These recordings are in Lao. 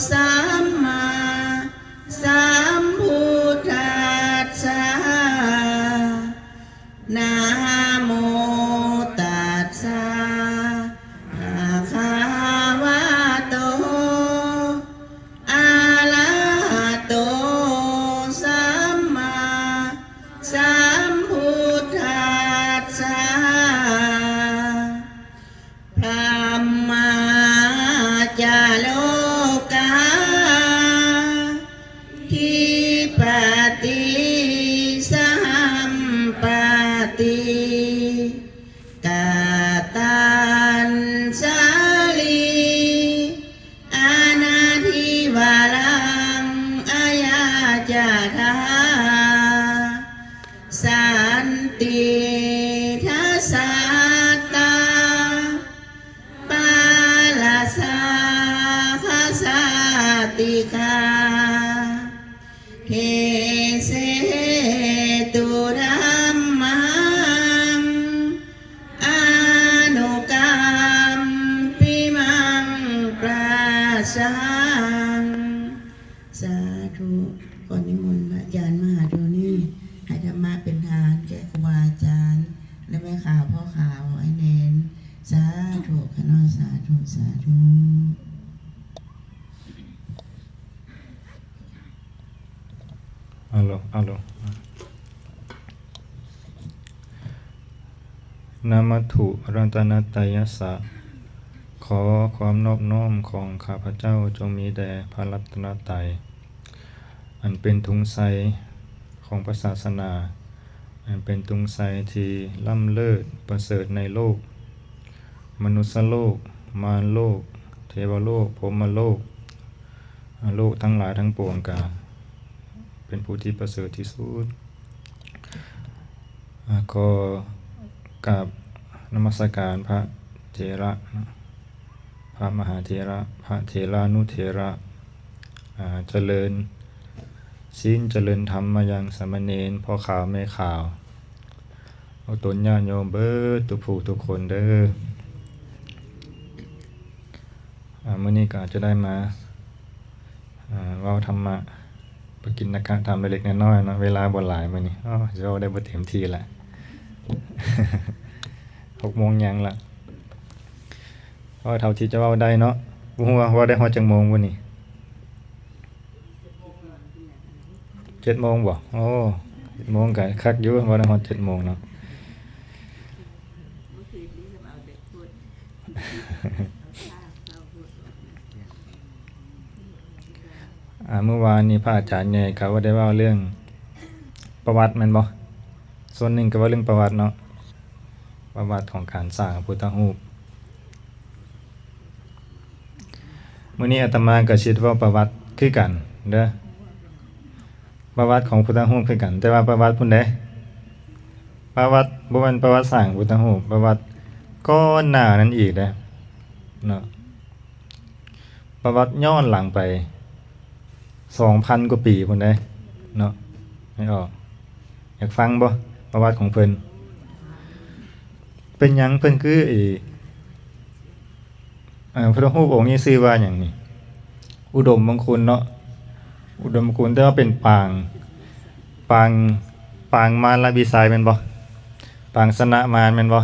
ສຳມາສຳພຸດທັດສະ ນະໂມຕັດສະ ພະຄະວະໂຕ ອະລະຫະໂຕ ສຳມາສຳພຸດທັດສະ ພຣະມະຈາໂລກາທິປະຕິ ສະຫັມປະຕິ ກະຕັນຊາລີ ອະນາທິວະລັງ ອາຍາຈະທາ ສັນຕິທັດສະຕາ ປາລະສາຄະສາຕິກາ ເທເສຕຸທຳມັງ ອະນຸກຳປິມັງປະສັງ ສາທຸ. ຂໍນິມົນພະອາຈານມະຫາໂທນີ ໃຫ້ທຳມະເປັນທານແກ່ຄູບາອາຈານ ແລະ ແມ່ຂາວ ພໍ່ຂາວ ອ້າຍແນນ. ສາທຸ ຂະນ້ອຍ ສາທຸ ສາທຸ. ອາໂລ ອາໂລ. ນະມັດຖຸລັດຕະນະໄຕຍັດສະ ຂໍຄວາມນອບນ້ອມຂອງຂ້າພະເຈົ້າຈົ່ງມີແດ່ພະລັດຕະນະໄຕ ອັນເປັນທຸງໄຊຂອງພະສາສະໜາ, ອັນເປັນທຸງໄຊທີ່ລ້ຳເລີດປະເສີດໃນໂລກ, ມະນຸດສະໂລກ, ມານໂລກ, ເທວະໂລກ, ພົມມະໂລກ, ໂລກທັງຫຼາຍທັງປວງກະເປັນຜູ້ທີ່ປະເສີດທີ່ສຸດ. ອາ ຂໍກາບນະມັດສະການພະເຖລະ ພະມະຫາເຖລະ ພະເຖລານຸເຖລະ ອາ ຈະເລີນສິນຈະເລີນທຳມາຍັງສາມະເນນ ພໍ່ຂາວແມ່ຂາວ ອອກຕົນຍາດໂຍມເບີດທຸກຜູ້ທຸກຄົນເດີ້. ອາ ມື້ນີ້ກໍອາດຈະໄດ້ມາ ອາ ເວົ້າທຳມະ ປະກິນນະກະທຳເລັກໆນ້ອຍໆເນາະ, ເວລາບໍ່ຫຼາຍມື້ນີ້ ໂອ້ ຊິເວົ້າໄດ້ບໍ່ເຕັມທີ່ລະ ຫົກໂມງຍັງລະ ເວົ້າເທົ່າທີ່ຈະເວົ້າໄດ້ເນາະ. ບໍ່ຮູ້ວ່າເວົ້າໄດ້ຮອດຈັກໂມງມື້ນີ້ ເຈັດໂມງບໍ່? ໂອ້ ເຈັດໂມງກໍຄັກຢູ່ ເວົ້າໄດ້ຮອດເຈັດໂມງເນາະ. ອາ ມື້ວານນີ້ພະອາຈານໃຫຍ່ກໍໄດ້ເວົ້າເລື່ອງປະຫວັດແມ່ນບໍ່? ສ່ວນໜຶ່ງກໍເວົ້າເລື່ອງປະຫວັດເນາະ, ປະຫວັດຂອງການສ້າງພະພຸດທະຮູບ. ມື້ນີ້ອາດຕະມາກໍຊິເວົ້າປະຫວັດຄືກັນເດີ້. ປະຫວັດຂອງພຸດທະຮູບຄືກັນ, ແຕ່ວ່າປະຫວັດພຸ້ນເດ້, ປະຫວັດ ບໍ່ແມ່ນປະຫວັດສ້າງພຸດທະຮູບ, ປະຫວັດກ່ອນໜ້ານັ້ນອີກເດ້ເນາະ, ປະຫວັດຍ້ອນຫຼັງໄປສອງພັນກວ່າປີພຸ້ນເດ້ເນາະ. ໃຫ້ອອກ ຢາກຟັງບໍ່ ປະຫວັດຂອງເພິ່ນ? ເປັນຫຍັງເພິ່ນຄື ເອີ ພຸດທະຮູບອົງນີ້ຊື່ວ່າຫຍັງນີ້? ອຸດົມມະງຄຸນເນາະ, ອຸດົມມະງຄຸນ ແຕ່ວ່າເປັນປາງ ປາງ ປາງມານລະວິໄສແມ່ນບໍ່? ປາງຊະນະມານແມ່ນບໍ່?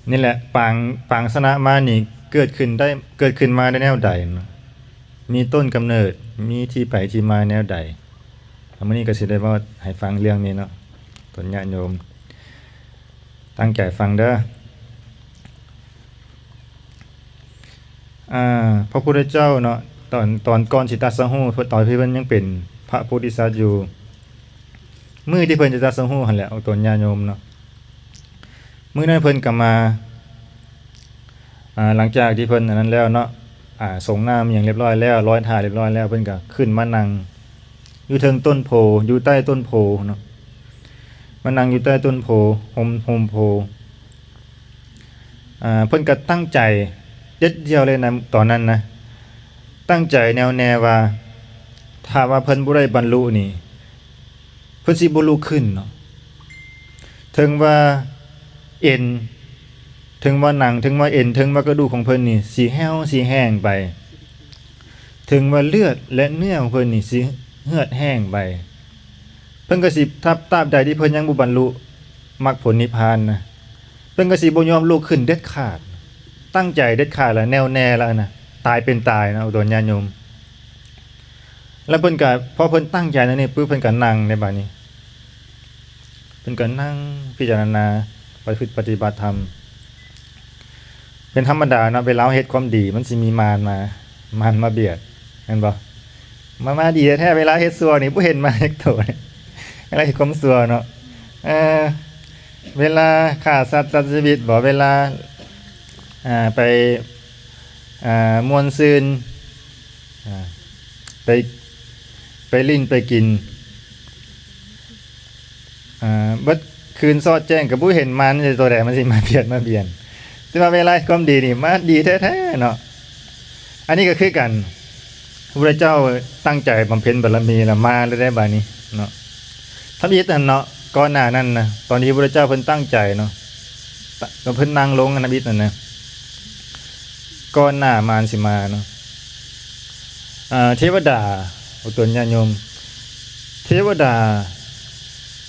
ນີ້ແຫຼະ ປາງ ປາງຊະນະມານນີ້ເກີດຂຶ້ນໄດ້ ເກີດຂຶ້ນມາໄດ້ແນວໃດເນາະ? ມີຕົ້ນກຳເນີດ ມີທີ່ໄປທີ່ມາແນວໃດ? ມື້ນີ້ກໍຊິໄດ້ເວົ້າໃຫ້ຟັງເລື່ອງນີ້ເນາະ ຕົນຍາດໂຍມ ຕັ້ງໃຈຟັງເດີ້. ອາ ພະພຸດທະເຈົ້າເນາະ ຕອນ ຕອນກ່ອນຊິຕັດສະຮູ້ ຕອນທີ່ເພິ່ນຍັງເປັນພະໂພທິສັດຢູ່ ມື້ທີ່ເພິ່ນຈະຕັດສະຮູ້ຫັ້ນແຫຼະ ອອກຕົນຍາດໂຍມເນາະ, ມື້ນັ້ນເພິ່ນກໍມາ ອາ ຫຼັງຈາກທີ່ເພິ່ນອັນນັ້ນແລ້ວເນາະ ອາ ສົງນ້ຳຫຍັງລຽບຮ້ອຍແລ້ວ ລອຍຖ້າລຽບຮ້ອຍແລ້ວ ເພິ່ນກໍຂຶ້ນມານັ່ງຢູ່ເທິງຕົ້ນໂພ ຢູ່ໃຕ້ຕົ້ນໂພເນາະ, ມານັ່ງຢູ່ໃຕ້ຕົ້ນໂພ ຮົ່ມ ຮົ່ມໂພ. ອາ ເພິ່ນກໍຕັ້ງໃຈເດັດດ່ຽວເລີຍນະ ຕອນນັ້ນນະ, ຕັ້ງໃຈແນ່ວແນ່ວ່າ ຖ້າວ່າເພິ່ນບໍ່ໄດ້ບັນລຸນີ້ ເພິ່ນຊິບໍ່ລຸກຂຶ້ນເນາະ. ເຖິງວ່າເອັນ ເຖິງວ່າໜັງ ເຖິງວ່າເອັນ ເຖິງວ່າກະດູກຂອງເພິ່ນນີ້ຊິແຫ້ວຊິແຫ້ງໄປ, ເຖິງວ່າເລືອດ ແລະ ເນື້ອຂອງເພິ່ນນີ້ຊິເຫືອດແຫ້ງໄປ, ເພິ່ນກໍຊິ ຕາບ ຕາບໃດທີ່ເພິ່ນຍັງບໍ່ບັນລຸມັກຜົນນິບພານນະ, ເພິ່ນກໍຊິບໍ່ຍອມລຸກຂຶ້ນເດັດຂາດ, ຕັ້ງໃຈເດັດຂາດແລ້ວ ແນ່ວແນ່ແລ້ວນະ, ຕາຍເປັນຕາຍນະ ໂອຕົນຍາດໂຍມ. ແລ້ວເພິ່ນກໍ ພໍເພິ່ນຕັ້ງໃຈແນວນີ້ປຶບ ເພິ່ນກໍນັ່ງໃນບາດນີ້ ເພິ່ນກໍນັ່ງພິຈາລະນາ ປະພຶດປະຕິບັດທຳ ເປັນທຳມະດາເນາະ, ເວລາເຮົາເຮັດຄວາມດີ ມັນຊິມີມານມາ ມານມາບຽດ ແມ່ນບໍ່? ມາ ມາດີແທ້ໆ ເວລາເຮັດຊົ່ວນີ້ ບໍ່ເຫັນມາຈັກໂຕ, ເວລາເຮັດຄວາມຊົ່ວເນາະ. ເອີ ເວລາຂ້າສັດຕັດຊີວິດບໍ? ເວລາ ອ່າ ໄປ ອ່າ ມ່ວນຊື່ນ ອ່າ ໄປ ໄປຫຼິ້ນໄປກິນ ອ່າ ເບິດຄືນສອດແຈ້ງ ກໍບໍ່ເຫັນມານໂຕໃດມັນຊິມາບຽດມາບຽນ, ແຕ່ວ່າເວລາເຮັດຄວາມດີນີ້ ມາດີແທ້ໆເນາະ. ອັນນີ້ກໍຄືກັນ ພະພຸດທະເຈົ້າຕັ້ງໃຈບຳເພັນບາລະມີແລ້ວ ມາແລ້ວເດ້ບາດນີ້ເນາະ. ທຳອິດຫັ້ນເນາະ ກ່ອນໜ້ານັ້ນນະ ຕອນທີ່ພະພຸດທະເຈົ້າເພິ່ນຕັ້ງໃຈເນາະ ຕ- ເພິ່ນນັ່ງລົງຫັ້ນ ທຳອິດຫັ້ນນະ ກ່ອນໜ້າມານຊິມາເນາະ ເອີ ເທວະດາ ໂອຕົນຍາດໂຍມ ເທວະດາ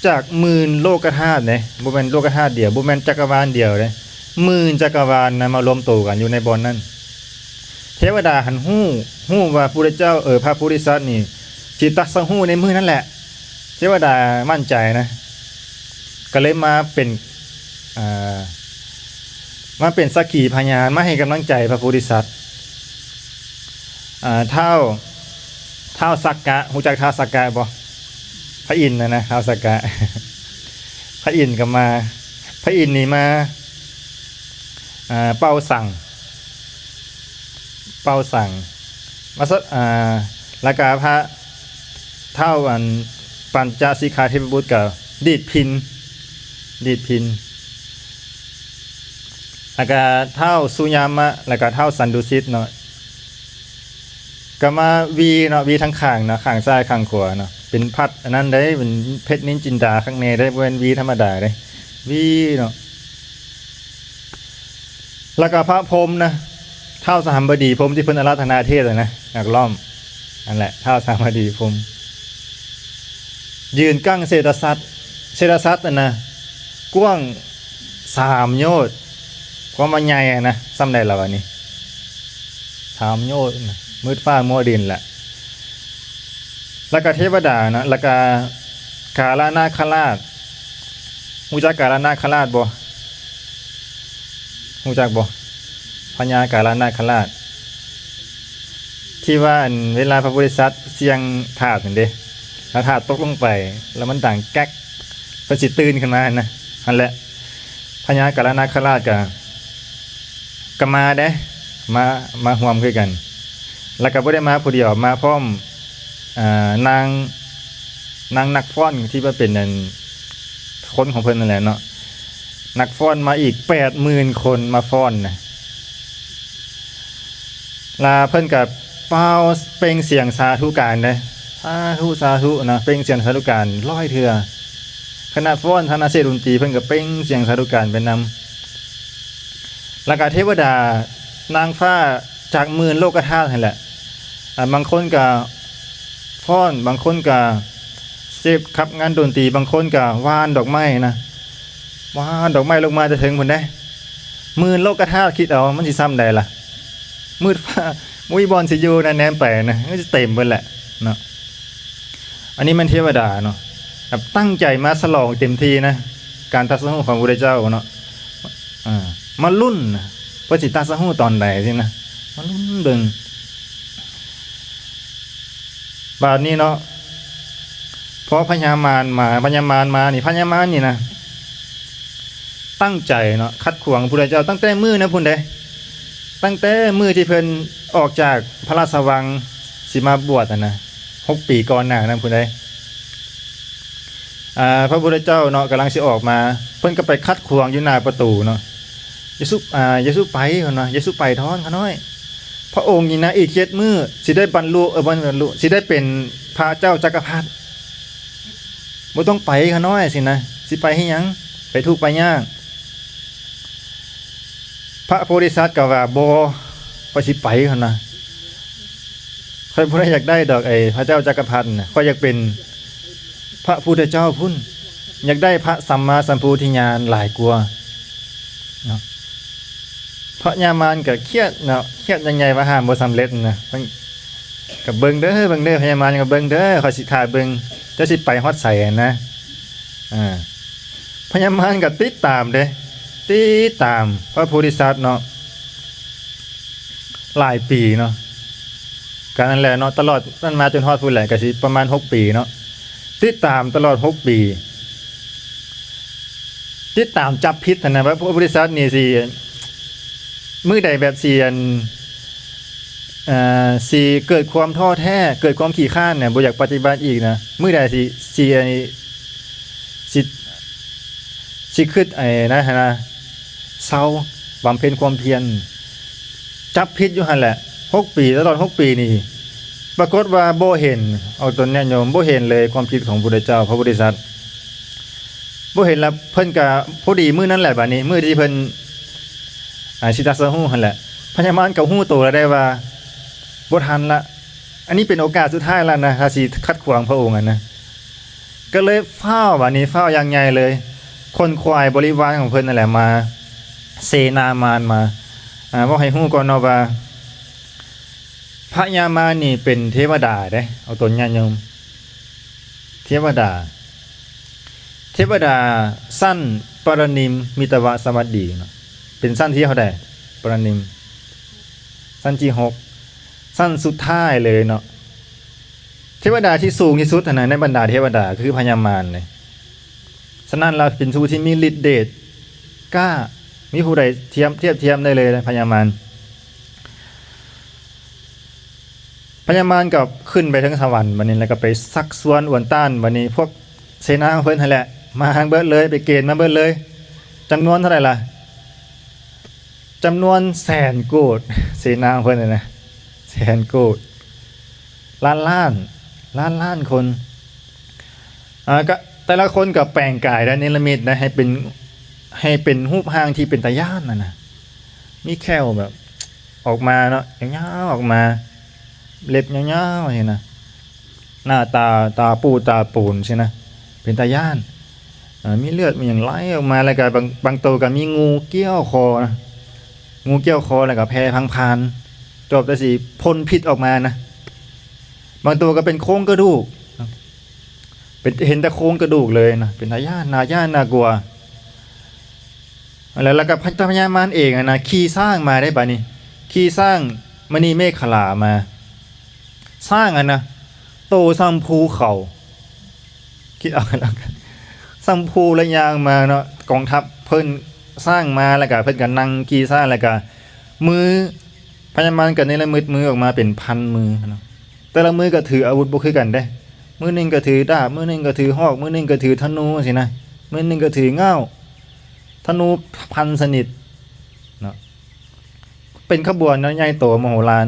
ຈາກໝື່ນໂລກະທາດເດ້, ບໍ່ແມ່ນໂລກະທາດດຽວ, ບໍ່ແມ່ນຈັກກະວານດຽວເດ້, ໝື່ນຈັກກະວານນະ ມາລວມໂຕກັນຢູ່ໃນບ່ອນນັ້ນ. ເທວະດາຫັ້ນຮູ້ ຮູ້ວ່າພະພຸດທະເຈົ້າ ເອີ ພະໂພທິສັດນີ້ຊິຕັດສະຮູ້ໃນມື້ນັ້ນແຫຼະ. ເທວະດາໝັ້ນໃຈນະ ກໍເລີຍມາເປັນ ອ່າ ມາເປັນສັກຂີພະຍານ ມາໃຫ້ກຳລັງໃຈພະໂພທິສັດ. ອ່າ ທ້າວ ທ້າວສັກກະ ຮູ້ຈັກທ້າວສັກກະບໍ່? ພະອິນນະນະ ທ້າວສັກກະ ພະອິນກໍມາ ພະອິນນີ້ມາ ອ່າ ເປົ່າສັງ ເປົ່າສັງ ມາສະ ອ່າ ແລ້ວກະພະທ້າວ ອັນ ປັນຈະສິກຂາເທບະບຸດກໍດີດພິນ ດີດພິນ ແລ້ວກະທ້າວສຸຍາມະ ແລ້ວກະທ້າວສັນດຸສິດເນາະ ກໍມາຫວີເນາະ ຫວີທັງຂ້າງເນາະ ຂ້າງຊ້າຍຂ້າງຂວາເນາະ ເປັນພັດອັນນັ້ນເດ້ ເປັນເພັດນິນຈິນດາຄັກແນ່ເດ້ ບໍ່ແມ່ນຫວີທຳມະດາເດ້ ຫວີເນາະ. ແລ້ວກໍພະພົມນະ ທ້າວສະຫຳບະດີພົມທີ່ເພິ່ນອາລາທະນາເທດນະ ນັກຮ້ອງ ນັ້ນແຫຼະ ທ້າວສະຫຳບະດີພົມ ຢືນກັ້ງເສດຕະສັດ ເສດຕະສັດຫັ້ນນະ ກວ້າງສາມໂຍດ ຄວາມວ່າໃຫຍ່ຫັ້ນນະ ສ່ຳໃດລະວະນີ້ ສາມໂຍດນະ ມືດຟ້າມົວດິນແຫຼະ. ແລ້ວກະເທວະດານະ ແລ້ວກະກາລະນາຄະລາດ ຮູ້ຈັກກາລະນາຄະລາດບໍ່? ຮູ້ຈັກບໍ່? ພະຍາກາລະນາຄະລາດ ທີ່ວ່າ ອັນ ເວລາພະໂພທິສັດສ່ຽງຖາດຫັ້ນເດ້ ແລ້ວຖາດຕົກລົງໄປ ແລ້ວມັນດັງແກັກ ເພິ່ນຊິຕື່ນຂຶ້ນມາຫັ້ນນະ ຫັ້ນແຫຼະ ພະຍາກາລະນາຄະລາດກະ ກໍມາເດ້ ມາ ມາຮ່ວມຄືກັນ ແລ້ວກໍບໍ່ໄດ້ມາຜູ້ດຽວ ມາພ້ອມ ອ່າ ນາງ ນາງນັກຟ້ອນທີ່ວ່າເປັນ ອັນ ຄົນຂອງເພິ່ນນັ້ນແຫຼະເນາະ ນັກຟ້ອນມາອີກແປດໝື່ນຄົນມາຟ້ອນນະ ລະເພິ່ນກະປ່າວເປັ່ງສຽງສາທຸການເດ້ ສາທຸ ສາທຸນະ ເປັ່ງສຽງສາທຸການຮ້ອຍເທື່ອ ຂະນະຟ້ອນ ຂະນະເສດດົນຕີ ເພິ່ນກະເປັ່ງສຽງສາທຸການໄປນຳ ລະກະເທວະດານາງຟ້າຈາກໝື່ນໂລກະທາດຫັ້ນແຫຼະ ອາ ບາງຄົນກະຟ້ອນ ບາງຄົນກະເສບຂັບງານດົນຕີ ບາງຄົນກະຫວ່ານດອກໄມ້ນະ ຫວ່ານດອກໄມ້ລົງມາແຕ່ເທິງພຸ້ນເດ້ ໝື່ນໂລກະທາດ ຄິດເອົາ ມັນຊິສ່ຳໃດລະ ມືດຟ້າ ບໍ່ມີບ່ອນຊິຢູ່ນະ ແນມໄປນະ ມັນຊິເຕັມເບິດແຫຼະເນາະ. ອັນນີ້ແມ່ນເທວະດາເນາະ ແບບຕັ້ງໃຈມາສະຫຼອງເຕັມທີ່ນະ ການຕັດສະຮູ້ຂອງພະພຸດທະເຈົ້າເນາະ ອ່າ ມາລຸ້ນນະ ເພິ່ນຊິຕັດສະຮູ້ຕອນໃດຊີ້ນະ ມາລຸ້ນເບິ່ງ. ບາດນີ້ເນາະ ພໍພະຍາມານມາ ພະຍາມານມານີ້ ພະຍາມານນີ້ນະ ຕັ້ງໃຈເນາະ ຂັດຂວາງພະພຸດທະເຈົ້າ ຕັ້ງແຕ່ມື້ນັ້ນພຸ້ນເດ້ ຕັ້ງແຕ່ມື້ທີ່ເພິ່ນອອກຈາກພະລາຊະວັງ ຊິມາບວດຫັ້ນນະ ຫົກປີກ່ອນໜ້ານັ້ນພຸ້ນເດ້ ອ່າ ພະພຸດທະເຈົ້າເນາະ ກຳລັງຊິອອກມາ ເພິ່ນກໍໄປຂັດຂວາງຢູ່ໜ້າປະຕູເນາະ ຢ່າສູ່ ອ່າ ຢ່າສູ່ໄປ ເພິ່ນວ່າ ຢ່າສູ່ໄປທ້ອນຂ້ານ້ອຍ ພະອົງນີ້ນະ ອີກເຈັດມື້ຊິໄດ້ບັນລຸ ເອີ ບໍ່ບັນລຸ ຊິໄດ້ເປັນພະເຈົ້າຈັກກະພັດ ບໍ່ຕ້ອງໄປຂ້ານ້ອຍຊີ້ນະ ຊິໄປເຮັດຫຍັງ ໄປທຸກໄປຍາກ. ພະໂພທິສັດກໍວ່າ ບໍ່ ຂ້ອຍຊິໄປຫັ້ນນະ ຂ້ອຍບໍ່ໄດ້ຢາກໄດ້ດອກໄອ້ພະເຈົ້າຈັກກະພັດນະ ຂ້ອຍຢາກເປັນພະພຸດທະເຈົ້າພຸ້ນ ຢາກໄດ້ພະສຳມາສຳໂພທິຍານຫຼາຍກວ່າເນາະ. ພະຍາມານກໍຄຽດເນາະ ຄຽດຢ່າງໃຫຍ່ວ່າຫ້າມບໍ່ສຳເລັດນະ ເພິ່ນກໍເບິ່ງເດີ ເບິ່ງເດີ ພະຍາມານກໍເບິ່ງເດີ ຂ້ອຍຊິຖ້າເບິ່ງ ເຈົ້າຊິໄປຮອດໃສຫັ້ນນະ. ອາ ພະຍາມານກໍຕິດຕາມເດ້ ຕິດຕາມພະໂພທິສັດເນາະ ຫຼາຍປີເນາະ ກໍນັ້ນແຫຼະເນາະ ຕະຫຼອດນັ້ນມາຈົນຮອດພຸ້ນແຫຼະ ກໍຊິປະມານຫົກປີເນາະ ຕິດຕາມຕະຫຼອດຫົກປີ ຕິດຕາມຈັບຜິດຫັ້ນນະ ວ່າພະໂພທິສັດນີ້ຊິ ມື້ໃດແບບຊິ ອັນ ເອີ ຊິເກີດຄວາມທໍ້ແທ້ ເກີດຄວາມຂີ້ຄ້ານນະ ບໍ່ຢາກປະຕິບັດອີກນະ ມື້ໃດຊິ ຊິ ຊິ ຊິຄິດ ໄອ້ນັ້ນຫັ້ນນະ ເຊົາ ບຳເພັນຄວາມພຽນ ຈັບຜິດຢູ່ຫັ້ນແຫຼະ ຫົກປີ ຕະຫຼອດຫົກປີນີ້ ປາກົດວ່າບໍ່ເຫັນ ເອົາຕົນຍາດໂຍມ ບໍ່ເຫັນເລີຍຄວາມຜິດຂອງພຸດທະເຈົ້າ ພະໂພທິສັດ ບໍ່ເຫັນລະ ເພິ່ນກະພໍດີມື້ນັ້ນແຫຼະ ບາດນີ້ມື້ທີ່ເພິ່ນ ອາ ຊິຕັດສະຮູ້ຫັ້ນແຫຼະ ພະຍາມານກໍຮູ້ໂຕແລ້ວໄດ້ວ່າ ບໍ່ທັນລະ ອັນນີ້ເປັນໂອກາດສຸດທ້າຍແລ້ວນະ ຖ້າຊິຂັດຂວາງພະອົງຫັ້ນນະ ກໍເລີຍຟ້າວ ບາດນີ້ຟ້າວຢ່າງໃຫຍ່ເລີຍ ຂົນຂວາຍບໍລິວານຂອງເພິ່ນນັ້ນແຫຼະມາ ເສນາມານມາ ອາ ເວົ້າໃຫ້ຮູ້ກ່ອນເນາະວ່າ ພະຍາມານນີ້ເປັນເທວະດາເດ້ ເອົາຕົນຍາດໂຍມ ເທວະດາ ເທວະດາຊັ້ນປະລະນິມມິຕວະສະຫວັດດີເນາະ ເປັນຊັ້ນທີເທົ່າໃດ ປະລະນິມ ຊັ້ນທີຫົກ ຊັ້ນສຸດທ້າຍເລີຍເນາະ ເທວະດາທີ່ສູງທີ່ສຸດຫັ້ນນະ ໃນບັນດາເທວະດາຄືພະຍາມານເລີຍ. ສະນັ້ນລະເປັນຜູ້ທີ່ມີລິດເດດກ້າ ມີຜູ້ໃດທຽມ ທຽບທຽມໄດ້ເລີຍພະຍາມານ. ພະຍາມານກໍຂຶ້ນໄປເທິງສະຫວັນ ບາດນີ້ແລ້ວກໍໄປຊັກຊວນອວນຕ້ານ ບາດນີ້ພວກເສນາຂອງເພິ່ນຫັ້ນແຫຼະ ມາທັງເບິດເລີຍ ໄປເກນມາເບິດເລີຍ ຈຳນວນເທົ່າໃດລະ ຈຳນວນແສນໂກດ ເສນາຂອງເພິ່ນຫັ້ນນະ ແສນໂກດ ລ້ານລ້ານ ລ້ານລ້ານຄົນ ອາ ກະແຕ່ລະຄົນກໍແປງກາຍໄດ້ ເນລະມິດໄດ້ ໃຫ້ເປັນ ໃຫ້ເປັນຮູບຮ່າງທີ່ເປັນຕາຢ້ານຫັ້ນນະ ມີແຂ້ວແບບອອກມາເນາະ ຍາວໆອອກມາ ເລັບຍາວໆຊີ້ນະ ໜ້າຕາ ຕາປູຕາປູນຊີ້ນະ ເປັນຕາຢ້ານ ເອີ ມີເລືອດມີຫຍັງໄຫຼອອກມາ ແລ້ວກໍບາງ ບາງໂຕກໍມີງູກ່ຽວຄໍນະ ງູກ່ຽວຄໍ ແລ້ວກໍແຜ່ພັງພານ ຈອບແຕ່ຊິພົ່ນພິດອອກມານະ ບາງໂຕກໍເປັນໂຄງກະດູກ ເປັນ ເຫັນແຕ່ໂຄງກະດູກເລີຍນະ ເປັນຕາຢ້ານ ໜ້າຢ້ານ ໜ້າກົວ ແລ້ວ ແລ້ວກໍພະ ພະຍາມານເອງຫັ້ນນະ ຂີ່ຊ້າງມາໄດ້ບາດນີ້ ຂີ່ຊ້າງມະນີເມຂະລາມາ ຊ້າງຫັ້ນນະ ໂຕສ່ຳພູເຂົາ ຄິດເອົາກັນແລ້ວກັນ ສ່ຳພູລະຍ່າງມາເນາະ ກອງທັບເພິ່ນຊ້າງມາ ແລ້ວກະເພິ່ນກະນັ່ງຂີ່ຊ້າງ ແລ້ວກະມື ພະຍາມານກະເນລະມິດມືອອກມາເປັນພັນມືເນາະ ແຕ່ລະມືກະຖືອາວຸດບໍ່ຄືກັນເດ້ ມືໜຶ່ງກະຖືດາບ ມືໜຶ່ງກະຖືຫອກ ມືໜຶ່ງກະຖືທະນູຊີ້ນະ ມືໜຶ່ງກະຖືງ່າວ ທະນູພັນຊະນິດເນາະ ເປັນຂະບວນເນາະ ໃຫຍ່ໂຕມະໂຫລານ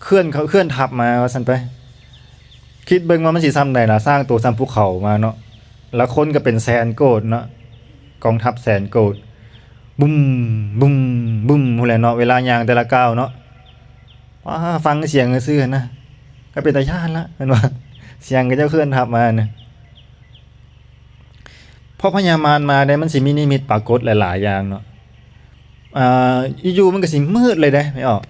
ເຄື່ອນ ເຄື່ອນທັບມາວ່າຊັ້ນໄປ ຄິດເບິ່ງວ່າມັນຊິສ່ຳໃດລະ ຊ້າງໂຕສ່ຳພູເຂົາມາເນາະ ລະຄົນກໍເປັນແສນໂກດເນາະ ກອງທັບແສນໂກດ ບຸ້ມ ບຸ້ມ ບຸ້ມ ພຸ້ນແຫຼະເນາະ ເວລາຍ່າງແຕ່ລະກ້າວເນາະ ວ້າ ຟັງສຽງຊື່ໆຫັ້ນນະ ກໍເປັນຕາຢ້ານລະ ແມ່ນບໍ່ ສຽງເຂົາເຈົ້າເຄື່ອນທັບມານະ. ເພາະພະຍາມານມາເດ້ ມັນຊິມີນິມິດປາກົດຫຼາຍໆຢ່າງເນາະ ອ່າ ຢູ່ໆມັນກໍຊິມືດເລີຍເດ້ ແມ່ນອອກ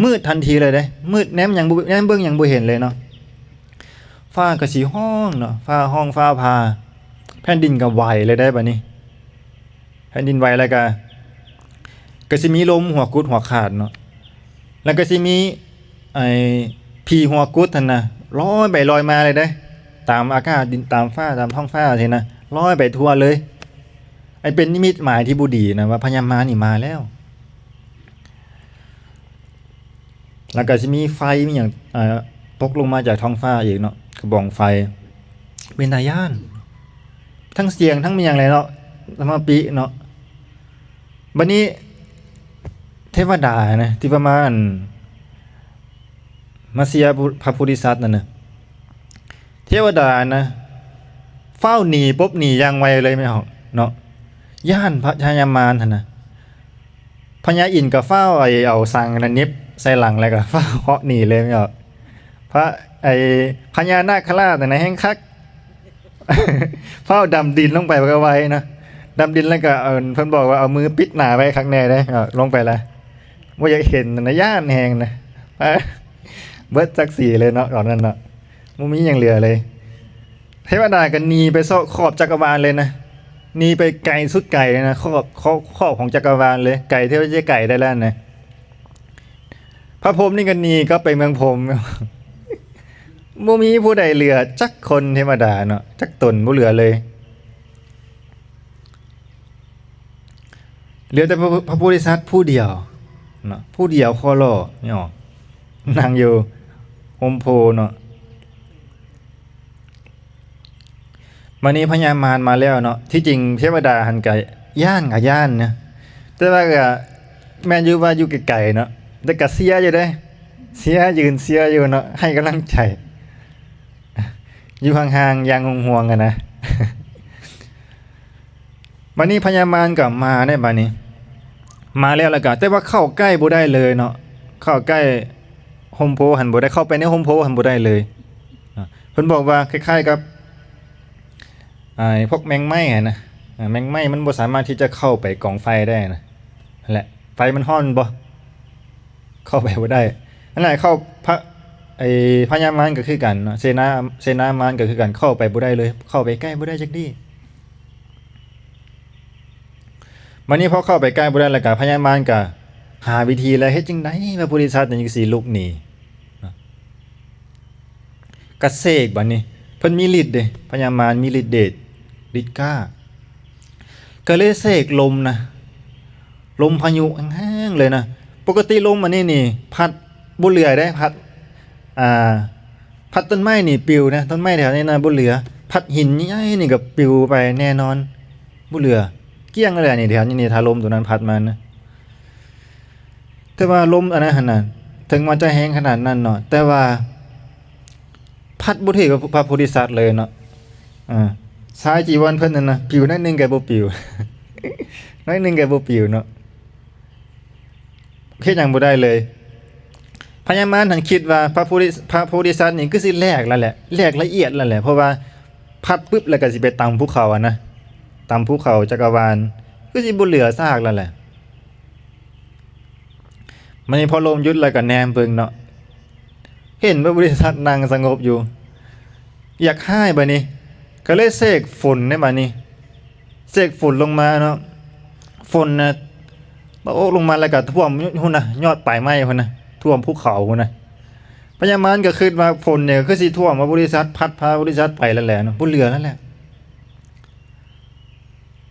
ມືດທັນທີເລີຍເດ້ ມືດ ແນມຫຍັງບໍ່ ແນມເບິ່ງຫຍັງບໍ່ເຫັນເລີຍເນາະ ຟ້າກໍຊິຮ້ອງເນາະ ຟ້າຮ້ອງຟ້າຜ່າ ແຜ່ນດິນກໍໄຫວເລີຍເດ້ບາດນີ້ ແຜ່ນດິນໄຫວ ແລ້ວກໍ ກໍຊິມີລົມຫົວກຸດຫົວຂາດເນາະ ແລ້ວກໍຊິມີ ໄອ້ຜີຫົວກຸດຫັ້ນນະ ລອຍໄປລອຍມາເລີຍເດ້ ຕາມອາກາດ ດິນ ຕາມຟ້າ ຕາມທ້ອງຟ້າຊີ້ນະ ລອຍໄປທົ່ວເລີຍ ໄອ້ເປັນນິມິດໝາຍທີ່ບໍ່ດີນະ ວ່າພະຍາມານນີ້ມາແລ້ວ ແລ້ວກໍຊິມີໄຟ ມີຫຍັງ ເອີ ຕົກລົງມາຈາກທ້ອງຟ້າອີກເນາະ ກະບອງໄຟ ເປັນຕາຢ້ານ ທັງສຽງ ທັງມີຫຍັງແຫຼະເນາະ ສະມາປິເນາະ ບາດນີ້ ເທວະດານະ ທີ່ວ່າມາ ອັນ ມາເຊຍະ ພະໂພທິສັດນັ້ນນະ ເທວະດານະ ຟ້າວໜີ ປົບໜີຢ່າງໄວເລີຍ ແມ່ນເນາະ ຢ້ານພະ ພະຍາມານຫັ້ນນະ ພະຍາອິນກໍຟ້າວໄອ້ເອົາສັງນັ້ນໜິບໃສ່ຫຼັງ ແລ້ວກໍຟ້າວເຫາະໜີເລີຍ ແມ່ນບໍ່? ພະ ໄອ້ພະຍານາກຄະລາດນັ້ນນະແຮ່ງຄັກ ຟ້າວດຳດິນລົງໄປ ມັນກໍໄວເນາະ ດຳດິນແລ້ວກໍ ເອີ ເພິ່ນບອກວ່າເອົາມືປິດໜ້າໄວ້ຄັກແນ່ເດ້ ເອົາລົງໄປລະ ບໍ່ຢາກເຫັນນະ ຢ້ານແຮງນະ ເບິດສັກສີເລີຍເນາະ ຕອນນັ້ນເນາະ ບໍ່ມີຫຍັງເຫຼືອເລີຍ. ເທວະດາກໍໜີໄປຊອກຂອບຈັກກະວານເລີຍນະ ໜີໄປໄກສຸດໄກເລີຍນະ ຂອບ ຂອບ ຂອບຂອງຈັກກະວານເລີຍ ໄກເທົ່າທີ່ຈະໄກໄດ້ແລ້ວນະ. ພະພົມນີ້ກໍໜີກັບໄປເມືອງພົມ ບໍ່ມີຜູ້ໃດເຫຼືອຈັກຄົນ ເທວະດາເນາະ ຈັກຕົນບໍ່ເຫຼືອເລີຍ. ເຫຼືອແຕ່ພະ ພະໂພທິສັດຜູ້ດຽວເນາະ ຜູ້ດຽວຄໍ່ຫຼໍ່ນີ້ອອກ ນັ່ງຢູ່ຮົ່ມໂພເນາະ. ມານີ້ພະຍາມານມາແລ້ວເນາະ ທີ່ຈິງເທວະດາຫັ້ນກະຢ້ານ ກະຢ້ານນະ ແຕ່ວ່າກະແມ່ນຢູ່ວ່າຢູ່ໄກໆເນາະ ແຕ່ກະເຊຍຢູ່ເດ້ ເຊຍ ຢືນເຊຍຢູ່ເນາະ ໃຫ້ກຳລັງໃຈ ຢູ່ຫ່າງໆຢ່າງຫ່ວງໆຫັ້ນນະ. ບາດນີ້ພະຍາມານກໍມາໄດ້ ບາດນີ້ມາແລ້ວ ແລ້ວກໍ ແຕ່ວ່າເຂົ້າໃກ້ບໍ່ໄດ້ເລີຍເນາະ ເຂົ້າໃກ້ຮົ່ມໂພຫັ້ນບໍ່ໄດ້ ເຂົ້າໄປໃນຮົ່ມໂພຫັ້ນບໍ່ໄດ້ເລີຍ. ເພິ່ນບອກວ່າຄ້າຍໆກັບ ອ່າ ພວກແມງໄມ້ຫັ້ນນະ ອ່າ ແມງໄມ້ມັນບໍ່ສາມາດທີ່ຈະເຂົ້າໄປກອງໄຟໄດ້ນະ ຫັ້ນແຫຼະ ໄຟມັນຮ້ອນບໍ່ ເຂົ້າໄປບໍ່ໄດ້ ຫັ້ນແຫຼະ. ເຂົ້າ ພະ ໄອ້ພະຍາມານກໍຄືກັນເນາະ ເສນາ ເສນາມານກໍຄືກັນ ເຂົ້າໄປບໍ່ໄດ້ເລີຍ ເຂົ້າໄປໃກ້ບໍ່ໄດ້ຈັກດີ້. ບາດນີ້ພໍເຂົ້າໄປໃກ້ບໍ່ໄດ້ແລ້ວ ກໍພະຍາມານກໍຫາວິທີແລ້ວ ເຮັດຈັ່ງໃດພະໂພທິສັດນີ້ຈຶ່ງຊິຫຼຸບໜີເນາະ ກະເສກ ບາດນີ້ເພິ່ນມີລິດເດ້ ພະຍາມານມີລິດເດດ ລິດກ້າ ກໍເລີຍເສກລົມນະ ລົມພາຍຸແຮງໆເລີຍນະ. ປົກກະຕິລົມອັນນີ້ນີ້ພັດບໍ່ເຫຼືອເດ້ ພັດ ອ່າ ພັດຕົ້ນໄມ້ນີ້ປິວນະ ຕົ້ນໄມ້ແຖວນີ້ນະບໍ່ເຫຼືອ ພັດຫີນໃຫຍ່ໆນີ້ກໍປິວໄປແນ່ນອນ ບໍ່ເຫຼືອ ກ້ຽງເລີຍນີ້ ແຖວນີ້ນີ້ ຖ້າລົມໂຕນັ້ນພັດມານະ. ແຕ່ວ່າລົມອັນນັ້ນຫັ້ນນະ ເຖິງວ່າຈະແຮງຂະໜາດນັ້ນເນາະ ແຕ່ວ່າພັດບໍ່ຖືກພະໂພທິສັດເລີຍເນາະ. ອາ ສາຍຈີວອນເພິ່ນນັ້ນນະ ປິວໜ້ອຍໜຶ່ງກໍບໍ່ປິວ ໜ້ອຍໜຶ່ງກໍບໍ່ປິວເນາະ ເຮັດຫຍັງບໍ່ໄດ້ເລີຍ. ພະຍາມານຫັ້ນຄິດວ່າພະໂພທິ ພະໂພທິສັດນີ້ຄືຊິແຫຼກແລ້ວແຫຼະ ແຫຼກລະອຽດແລ້ວແຫຼະ ເພາະວ່າພັດປຶບແລ້ວກໍຊິໄປຕຳພູເຂົາຫັ້ນນະ ຕຳພູເຂົາຈັກກະວານ ຄືຊິບໍ່ເຫຼືອຊາກແລ້ວແຫຼະ. ມານີ້ພໍລົມຢຸດແລ້ວກໍແນມເບິ່ງເນາະ ເຫັນພະໂພທິສັດນັ່ງສະຫງົບຢູ່ ຢາກຮ້າຍບາດນີ້ ກໍເລີຍເສກຝົນໃນບາດນີ້ ເສກຝົນລົງມາເນາະ ຝົນນະ ຕະ ຕົກລົງມາແລ້ວກໍຖ້ວມພຸ້ນນະ ຍອດປາຍໄມ້ພຸ້ນນະ ຖ້ວມພູເຂົາພຸ້ນນະ. ພະຍາມານກໍຄິດວ່າຝົນນີ້ກໍຄືຊິຖ້ວມພະໂພທິສັດ ພັດພະໂພທິສັດໄປແລ້ວແຫຼະເນາະ ບໍ່ເຫຼືອແລ້ວແຫຼະ.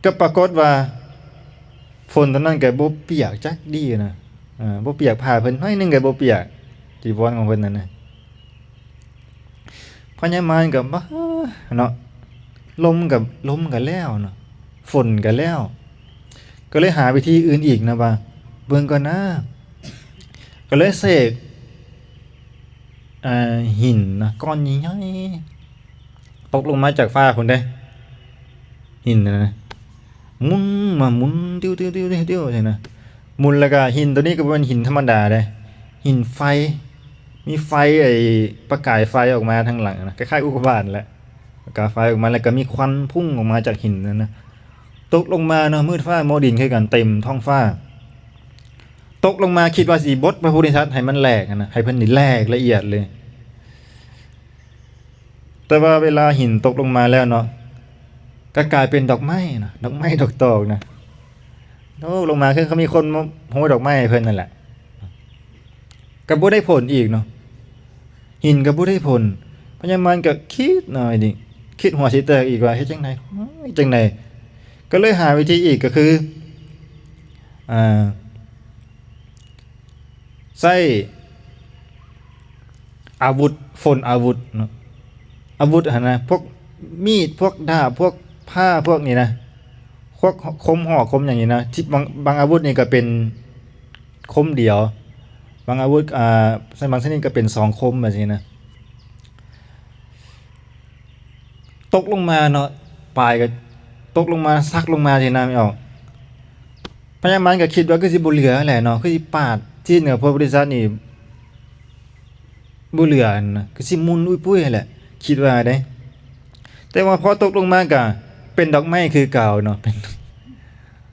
ກໍປາກົດວ່າຝົນຕອນນັ້ນກໍບໍ່ປຽກຈັກດີ້ນະ ເອີ ບໍ່ປຽກ ຜ້າເພິ່ນໜ້ອຍໜຶ່ງກໍບໍ່ປຽກ ຈີວອນຂອງເພິ່ນນັ້ນນະ. ພະຍາມານກໍ ບ້າ ເນາະ ລົມກໍ ລົມກໍແລ້ວເນາະ ຝົນກໍແລ້ວ ກໍເລີຍຫາວິທີອື່ນອີກນະວ່າ ເບິ່ງກ່ອນນາ ກໍເລີຍເສກ ອ່າ ຫີນນະ ກ້ອນໃຫຍ່ໆ ຕົກລົງມາຈາກຟ້າພຸ້ນເດ້ ຫີນນະ ໝຸນມາໝຸນ ຕິວໆໆໆ ຊີ້ນະ ໝຸນ ແລ້ວກະຫີນໂຕນີ້ກໍບໍ່ແມ່ນຫີນທຳມະດາເດ້ ຫີນໄຟ ມີໄຟ ໄອ້ປະກາຍໄຟອອກມາທາງຫຼັງນະ ຄ້າຍໆອຸກກາບາດຫັ້ນແຫຼະ ປະກາຍໄຟອອກມາ ແລ້ວກໍມີຄວັນພຸ່ງອອກມາຈາກຫີນນັ້ນນະ ຕົກລົງມາເນາະ ມືດຟ້າມົວດິນຄືກັນ ເຕັມທ້ອງຟ້າ ຕົກລົງມາ ຄິດວ່າຊິບົດພະໂພທິສັດໃຫ້ມັນແຫຼກຫັ້ນນະ ໃຫ້ເພິ່ນນີ້ແຫຼກລະອຽດເລີຍ. ແຕ່ວ່າເວລາຫີນຕົກລົງມາແລ້ວເນາະ ກໍກາຍເປັນດອກໄມ້ນະ ດອກໄມ້ດອກຕອກນະ ຕົກລົງມາ ຄືເຂົາມີຄົນມາໂຮຍດອກໄມ້ໃຫ້ເພິ່ນນັ້ນແຫຼະ ກໍບໍ່ໄດ້ຜົນອີກເນາະ ຫີນກໍບໍ່ໄດ້ຜົນ. ພະຍາມານກໍຄິດເນາະ ນີ້ ຄິດຫົວຊິແຕກອີກວ່າ ເຮັດຈັ່ງໃດ ເຮັດຈັ່ງໃດ ກໍເລີຍຫາວິທີອີກ ກໍຄື ອ່າ ໃຊ້ອາວຸດ ຝົນອາວຸດເນາະ ອາວຸດຫັ້ນນະ ພວກມີດ ພວກດາບ ພວກພ້າ ພວກນີ້ນະ ພວກຄົມຫອກ ຄົມຫຍັງນີ້ນະ ທີ່ບາງ ບາງອາວຸດນີ້ກໍເປັນຄົມດຽວ ບາງອາວຸດ ອ່າ ບາງຊະນິດກໍເປັນສອງຄົມ ແບບນີ້ນະ. ຕົກລົງມາເນາະ ປາຍກໍຕົກລົງມາ ສັກລົງມາຊີ້ນະ ແມ່ນອອກ ພະຍາມານກໍຄິດວ່າຄືຊິບໍ່ເຫຼືອແຫຼະເນາະ ຄືຊິປາດຊີ້ນກັບພະໂພທິສັດນີ້ບໍ່ເຫຼືອຫັ້ນນະ ຄືຊິໝຸ່ນອຸ້ຍປຸ້ຍຫັ້ນແຫຼະ ຄິດວ່າເດ້. ແຕ່ວ່າພໍຕົກລົງມາກໍເປັນດອກໄມ້ຄືເກົ່າເນາະ ເປັນ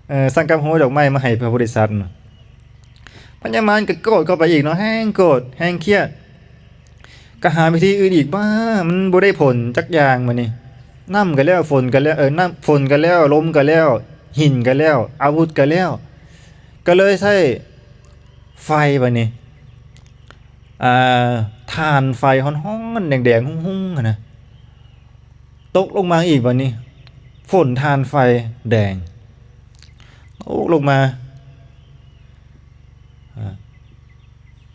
ເອີ ສັງກະໂຫດອກໄມ້ມາໃຫ້ພະໂພທິສັດເນາະ. ພະຍາມານກໍໂກດເຂົ້າໄປອີກເນາະ ແຮງໂກດ ແຮງຄຽດ ກໍຫາວິທີອື່ນອີກ ບ້າ ມັນບໍ່ໄດ້ຜົນຈັກຢ່າງບາດນີ້ ນ້ຳກໍແລ້ວ ຝົນກໍແລ້ວ ເອີ ນ້ຳ ຝົນກໍແລ້ວ ລົມກໍແລ້ວ ຫີນກໍແລ້ວ ອາວຸດກໍແລ້ວ ກໍເລີຍໃຊ້ໄຟບາດນີ້ ອ່າ ຖ່ານໄຟຮ້ອນໆ ແດງໆ ຮຸ່ງໆ ຫັ້ນນະ ຕົກລົງມາອີກບາດນີ້ ຝົນຖ່ານໄຟແດງຕົກລົງມາ ອາ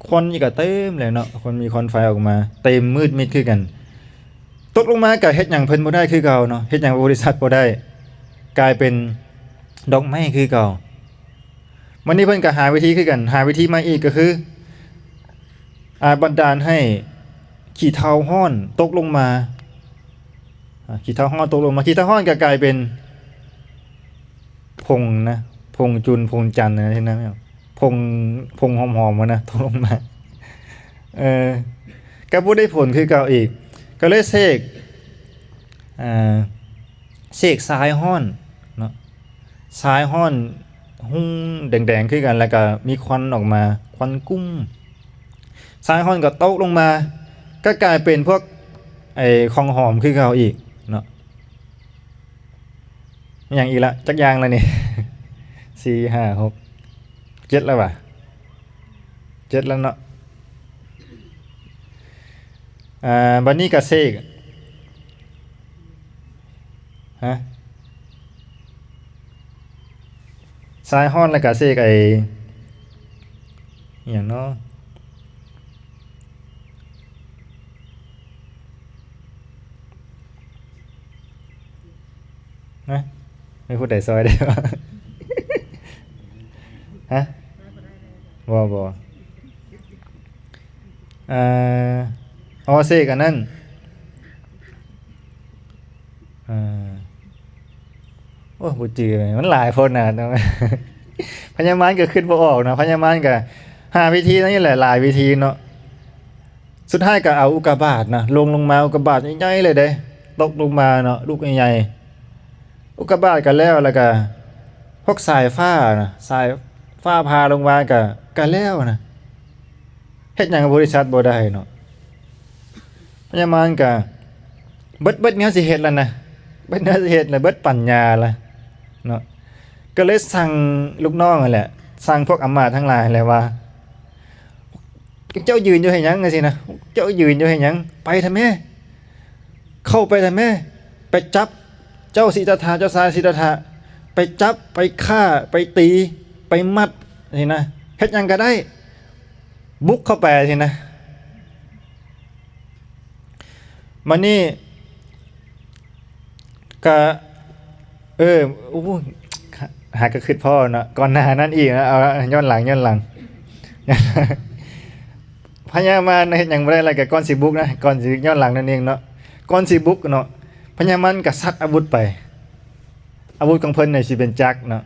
ຄວັນນີ້ກໍເຕັມແລ້ວເນາະ ຄວັນມີຄວັນໄຟອອກມາ ເຕັມມືດມິດຄືກັນ. ຕົກລົງມາກໍເຮັດຫຍັງເພິ່ນບໍ່ໄດ້ຄືເກົ່າເນາະ ເຮັດຫຍັງບໍລິສັດບໍ່ໄດ້ ກາຍເປັນດອກໄມ້ຄືເກົ່າ. ບາດນີ້ເພິ່ນກໍຫາວິທີຄືກັນ ຫາວິທີໃໝ່ອີກ ກໍຄື ອາ ບັນດານໃຫ້ຂີ້ເຖ້າຮ້ອນຕົກລົງມາ ອາ ຂີ້ເຖ້າຮ້ອນຕົກລົງມາ ຂີ້ເຖ້າຮ້ອນກໍກາຍເປັນຜົງນະ ຜົງຈຸນ ຜົງຈັນນະ ທີ່ນັ້ນ ຜົງ ຜົງຫອມໆ ຫັ້ນນະ ຕົກລົງມາ ເອີ ກໍບໍ່ໄດ້ຜົນຄືເກົ່າອີກ ກໍເລີຍເສກ ອາ ເສກຊາຍຮ້ອນເນາະ ຊາຍຮ້ອນຮຸ່ງແດງໆ ຄືກັນ ແລ້ວກໍມີຄວັນອອກມາ ຄວັນກຸ້ມ ຊາຍຮ້ອນກໍຕົກລົງມາ ກໍກາຍເປັນພວກ ໄອ້ ຂອງຫອມຄືເກົ່າອີກເນາະ. ມີຫຍັງອີກລະ ຈັກຢ່າງລະນີ້ ສີ່ ຫ້າ ຫົກ ເຈັດ ແລ້ວຫວາ ເຈັດ ແລ້ວເນາະ. ອ່າ ບາດນີ້ກະເສກ ຮະ ຊາຍຮ້ອນ ແລ້ວກະເສກໄອ້ ອີ່ຫຍັງເນາະ ຮະ ມີຜູ້ໃດຊ່ອຍໄດ້ບໍ່? ຮະ ບໍ່ ບໍ່ ເອີ ອໍ ເສກອັນນັ້ນ ເອີ ໂອ້ ບໍ່ຈື່ເລີຍ ມັນຫຼາຍໂພດນະ ພະຍາມານກໍຄິດບໍ່ອອກເນາະ ພະຍາມານກໍຫາວິທີນັ້ນແຫຼະ ຫຼາຍວິທີເນາະ. ສຸດທ້າຍກໍເອົາອຸກກາບາດນະ ລົງ ລົງມາ ອຸກກາບາດໃຫຍ່ໆ ເລີຍເດ້ ຕົກລົງມາເນາະ ລູກໃຫຍ່ໆ ອຸກກາບາດກໍແລ້ວ ແລ້ວກໍພວກສາຍຟ້ານະ ສາຍຟ້າຜ່າລົງມາກໍ ກໍແລ້ວນະ ເຮັດຫຍັງບໍລິສັດບໍ່ໄດ້ເນາະ. ພະຍາມານກໍເບິດ ເບິດແນວຊິເຮັດແລ້ວນະ ເບິດແນວຊິເຮັດແລ້ວ ເບິດປັນຍາແລ້ວເນາະ ກໍເລີຍສັ່ງລູກນ້ອງຫັ້ນແຫຼະ ສັ່ງພວກອຳມາດທັງຫຼາຍແຫຼະວ່າ ເຈົ້າຢືນຢູ່ເຮັດຫຍັງ ຈັ່ງຊີ້ນະ ເຈົ້າຢືນຢູ່ເຮັດຫຍັງ ໄປທຳແມ້ ເຂົ້າໄປທຳແມ້ ໄປຈັບເຈົ້າສິດທັດຖະ ເຈົ້າຊາຍສິດທັດຖະ ໄປຈັບ ໄປຂ້າ ໄປຕີ ໄປມັດ ຊີ້ນະ ເຮັດຫຍັງກໍໄດ້ ບຸກເຂົ້າໄປ ຊີ້ນະ. ບາດນີ້ກະ ເອີ ໂອ້ ຫາກໍຄຶດພໍ້ເນາະ ກ່ອນໜ້ານັ້ນອີກນະ ເອົາ ຍ້ອນຫຼັງ ຍ້ອນຫຼັງ ພະຍາມານເຮັດຫຍັງບໍ່ໄດ້ ແລ້ວກໍກ່ອນຊິບຸກນະ ກ່ອນຊິ ຍ້ອນຫຼັງນັ້ນເອງເນາະ ກ່ອນຊິບຸກເນາະ ພະຍາມານກໍຊັດອາວຸດໄປ ອາວຸດຂອງເພິ່ນນີ້ຊິເປັນຈັກເນາະ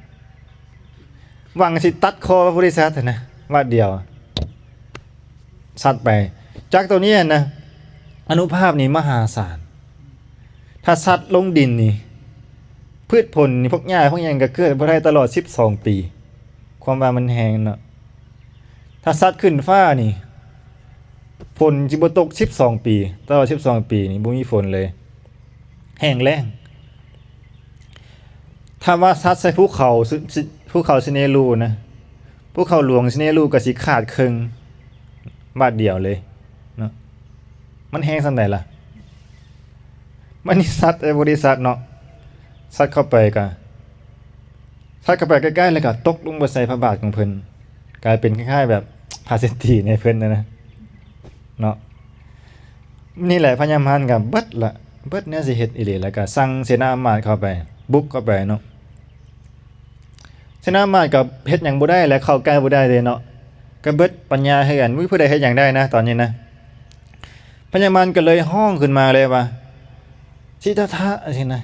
ຫວັງຊິຕັດຄໍພະໂພທິສັດຫັ້ນນະ ບາດດຽວ ຊັດໄປ ຈັກໂຕນີ້ຫັ້ນນະ ອານຸພາບນີ້ມະຫາສານ ຖ້າຊັດລົງດິນນີ້ ພືດຜົນນີ້ ພວກຫຍ້າພວກຫຍັງກໍເກີດບໍ່ໄດ້ຕະຫຼອດສິບສອງປີ ຄວາມວ່າມັນແຮງເນາະ. ຖ້າຊັດຂຶ້ນຟ້ານີ້ ຝົນຊິບໍ່ຕົກສິບສອງປີ ຕະຫຼອດສິບສອງປີນີ້ບໍ່ມີຝົນເລີຍ ແຫ້ງແລ້ງ. ຖ້າວ່າຊັດໃສ່ພູເຂົາ ພູເຂົາຊິເນຣູນະ ພູເຂົາຫຼວງຊິເນຣູກໍຊິຂາດເຄິ່ງບາດດຽວເລີຍເນາະ ມັນແຮງສ່ຳໃດລະ. ມັນນີ້ຊັດໃສ່ບໍລິສັດເນາະ ຊັດເຂົ້າໄປກະ ຊັດເຂົ້າໄປໃກ້ໆ ແລ້ວກະຕົກລົງໄປໃສ່ພະບາດຂອງເພິ່ນ ກາຍເປັນຄ້າຍໆ ແບບຜ້າເຊັດຕີໃຫ້ເພິ່ນຫັ້ນນະ ເນາະ. ນີ້ແຫຼະພະຍາມານກໍເບິດລະ ເບິດແນວຊິເຮັດອີ່ຫຼີ ແລ້ວກໍສັ່ງເສນາອາມາດເຂົ້າໄປ ບຸກເຂົ້າໄປເນາະ. ເສນາອາມາດກໍເຮັດຫຍັງບໍ່ໄດ້ແຫຼະ ເຂົ້າໃກ້ບໍ່ໄດ້ເດ້ເນາະ ກໍເບິດປັນຍາຄືກັນ ບໍ່ມີຜູ້ໃດເຮັດຫຍັງໄດ້ນະ ຕອນນີ້ນະ. ພະຍາມານກໍເລີຍຮ້ອງຂຶ້ນມາເລີຍວ່າ ສິດທັດຖະ ຊີ້ນະ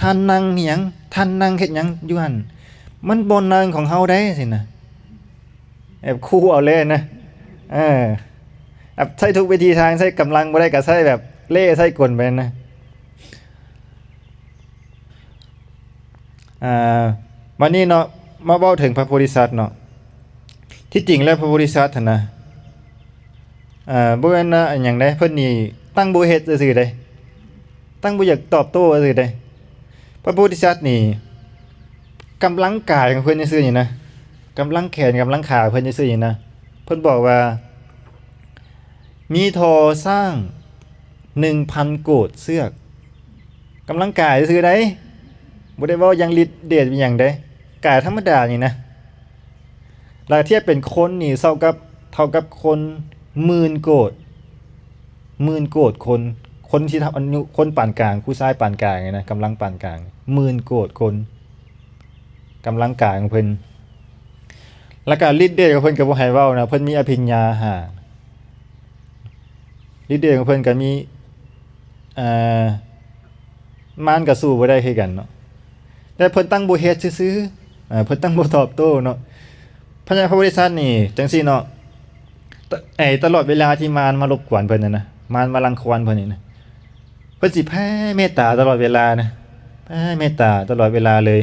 ທ່ານນັ່ງອີ່ຫຍັງ? ທ່ານນັ່ງເຮັດຫຍັງຢູ່ຫັ້ນ? ມັນບ່ອນນັ່ງຂອງເຮົາໄດ໋ ຊີ້ນະ. ແບບຂູ່ເອົາເລີຍນະ ເອີ ແບບໃຊ້ທຸກວິທີທາງ ໃຊ້ກຳລັງບໍ່ໄດ້ກໍໃຊ້ແບບເລ່ ໃຊ້ກົນໄປນະ. ອ່າ ບັດນີ້ເນາະ ມາເວົ້າເຖິງພະໂພທິສັດເນາະ. ທີ່ຈິງແລ້ວພະໂພທິສັດຫັ້ນນະ ເອີ ບໍ່ແມ່ນວ່າອັນຫຍັງເດ້ ເພິ່ນນີ້ຕັ້ງບໍ່ເຮັດຊື່ໆເດ້ ຕັ້ງບໍ່ຢາກຕອບໂຕ້ຊື່ໆເດ້. ພະໂພທິສັດນີ້ ກຳລັງກາຍຂອງເພິ່ນຊື່ໆນີ້ນະ ກຳລັງແຂນ ກຳລັງຂາເພິ່ນຊື່ໆນີ້ນະ ເພິ່ນບອກວ່າ ມີທໍ່ຊ້າງໜຶ່ງພັນໂກດເຊືອກ ກຳລັງກາຍຊື່ໆໃດ໋ ບໍ່ໄດ້ເວົ້າຢ່າງລິດເດດອີ່ຫຍັງໃດ໋ ກາຍທຳມະດານີ້ນະ. ແລ້ວທຽບເປັນຄົນນີ້ເທົ່າກັບ ເທົ່າກັບຄົນໝື່ນໂກດ ໝື່ນໂກດຄົນ ຄົນທີ່ອາຍຸ ຄົນປານກາງ ຜູ້ຊາຍປານກາງນີ້ນະ ກຳລັງປານກາງ ໝື່ນໂກດຄົນ ກຳລັງກາຍຂອງເພິ່ນ. ແລ້ວກໍລິດເດດຂອງເພິ່ນກໍບໍ່ໃຫ້ເວົ້ານະ ເພິ່ນມີອະພິນຍາຫ້າ ລິດເດດຂອງເພິ່ນກໍມີ ເອີ ມານກໍສູ້ບໍ່ໄດ້ຄືກັນເນາະ ແຕ່ເພິ່ນຕັ້ງບໍ່ເຮັດຊື່ໆ ເອີ ເພິ່ນຕັ້ງບໍ່ຕອບໂຕ້ເນາະ. ພະຍາ ພະໂພທິສັດນີ້ຈັ່ງຊີ້ເນາະ ຕະ ໄອ້ຕະຫຼອດເວລາທີ່ມານມາລົບກວນເພິ່ນນັ້ນນະ ມານມາລັງຄວນເພິ່ນນີ້ນະ ເພິ່ນຊິແຜ່ເມດຕາຕະຫຼອດເວລານະ ແຜ່ເມດຕາຕະຫຼອດເວລາເລີຍ.